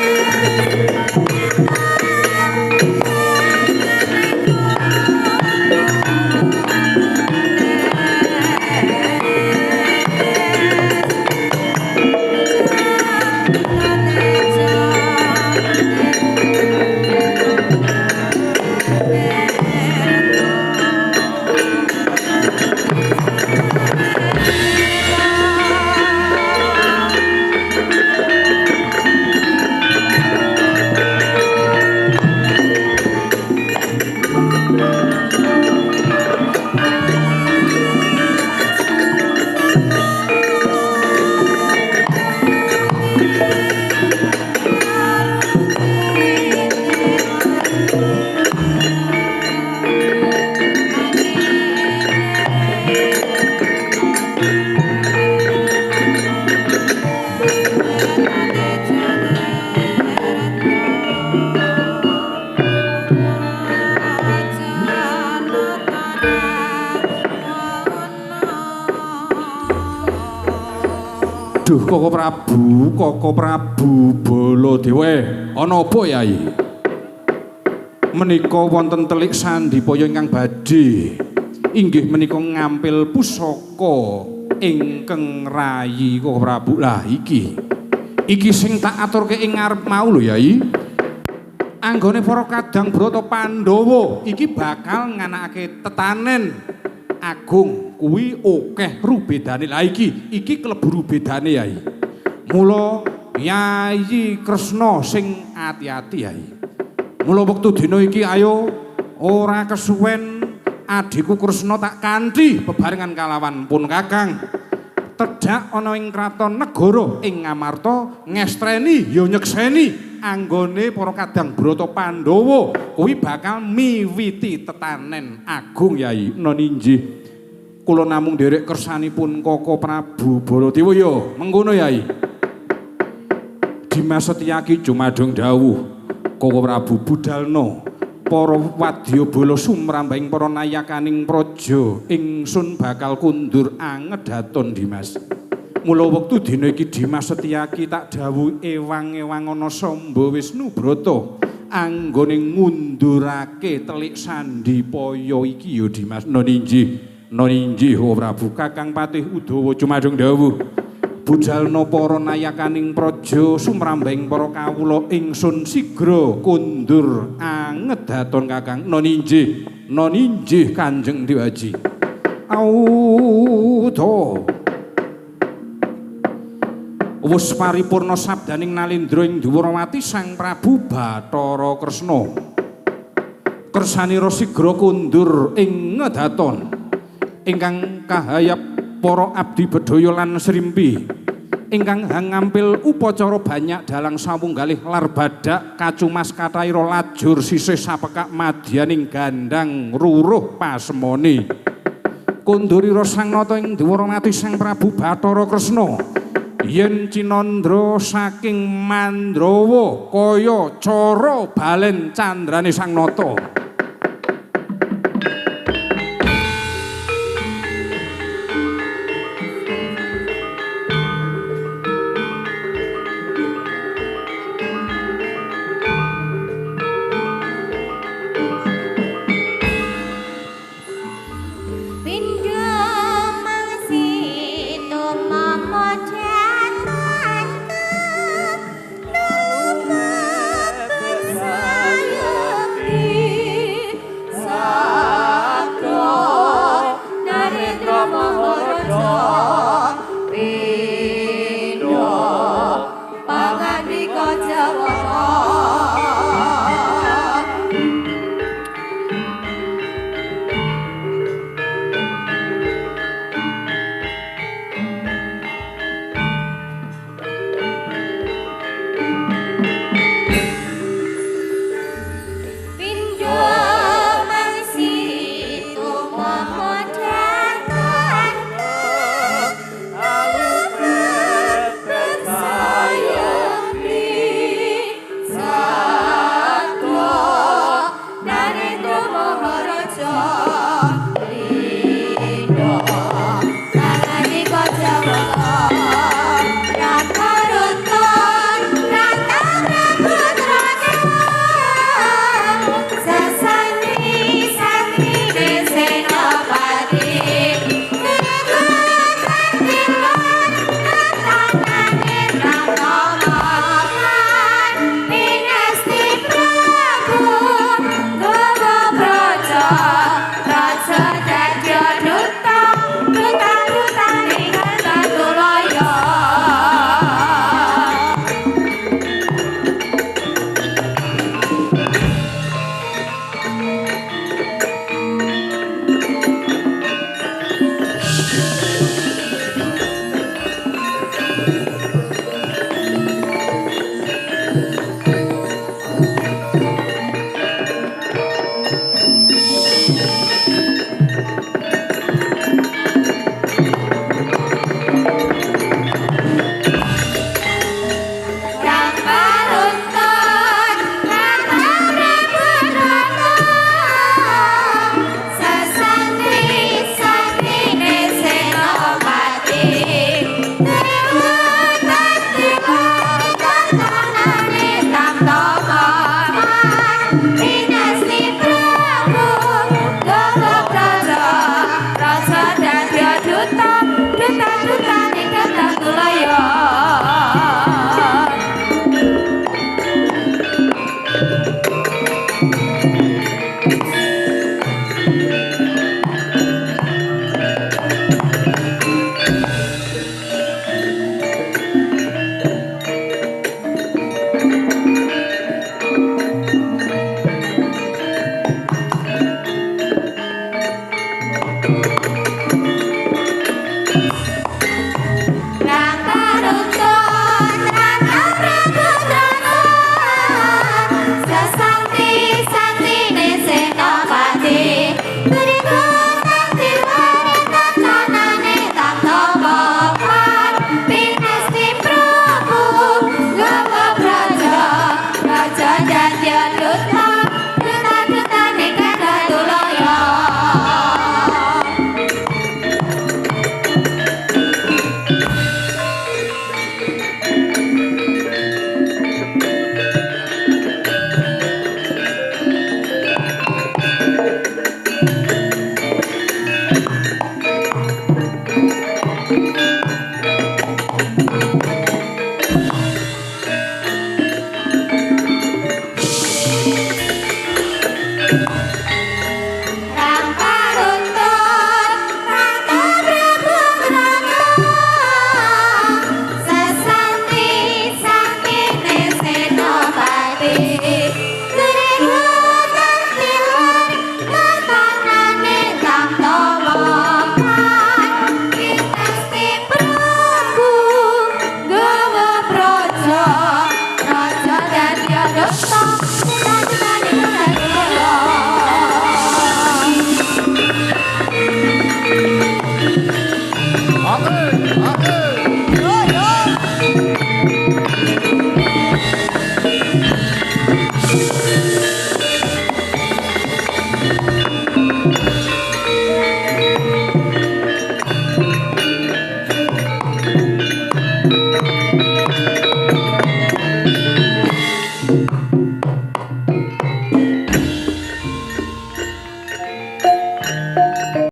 Duh Koko Prabu, Koko Prabu Baladewa, ana apa Yai? Menika wonten telik sandipaya ingkang badhe inggih menika ngampil pusaka ingkang rayi Koko Prabu. Lah iki. Iki sing tak aturke ing ngarep mau lho Yai. Anggone para kadang Brata Pandhawa iki bakal nganakake tetanen agung kuwi akeh rubedane. Lah iki iki klebu rubedane Yai. Mula Yayi Kresna sing ati-ati Yai. Mula wektu dina iki ayo ora kesuwen adhiku Kresna tak kanthi bebarengan kalawan pun Kakang tedhak ana ing kraton negara ing Ngamarta ngestreni ya nyekseni anggone para kadang Brata Pandhawa kuwi bakal miwiti tetanen agung Yai. Non injih kula namung nderek kersanipun Koko Prabu Baladewa ya mengkono Yai. Dimas Setyaki jumadung dawuh, Kowe Prabu budalna para wadyabala sumrambahing para nayakaning praja, ingsun bakal kundur angedaton Dimas. Mula wektu dina iki Dimas Setyaki tak dawuhi ewang-ewang ana Samba Wisnu Brata anggone ngundurake telik sandi paya iki ya Dimas. Non injih, non injih Kowe Prabu. Kakang Patih Udawa jumadung dawuh, budalna para nayakaning praja sumrambahing para kawula, ingsun sigra kundur angedaton Kakang. Non injih, non injih Kanjeng Dewaji. Auto wus paripurna sabdaning Nalindra ing Dwarawati Sang Prabu Bathara Kresna. Kersanira sigra kundur ing ngedaton ingkang kahayap para abdi bedhaya lan srimpi ingkang hangampil upacara banyak dalang sawunggalih lar badak kacumas kathaira lajur sisih sapekak madyaning gandang ruruh pasemone. Kundurira sang nata ing Dwarawati Sang Prabu Bathara Kresna yen cinandra saking Mandrawa kaya cara balen candrane sang nata. Pindha mangsi tumama.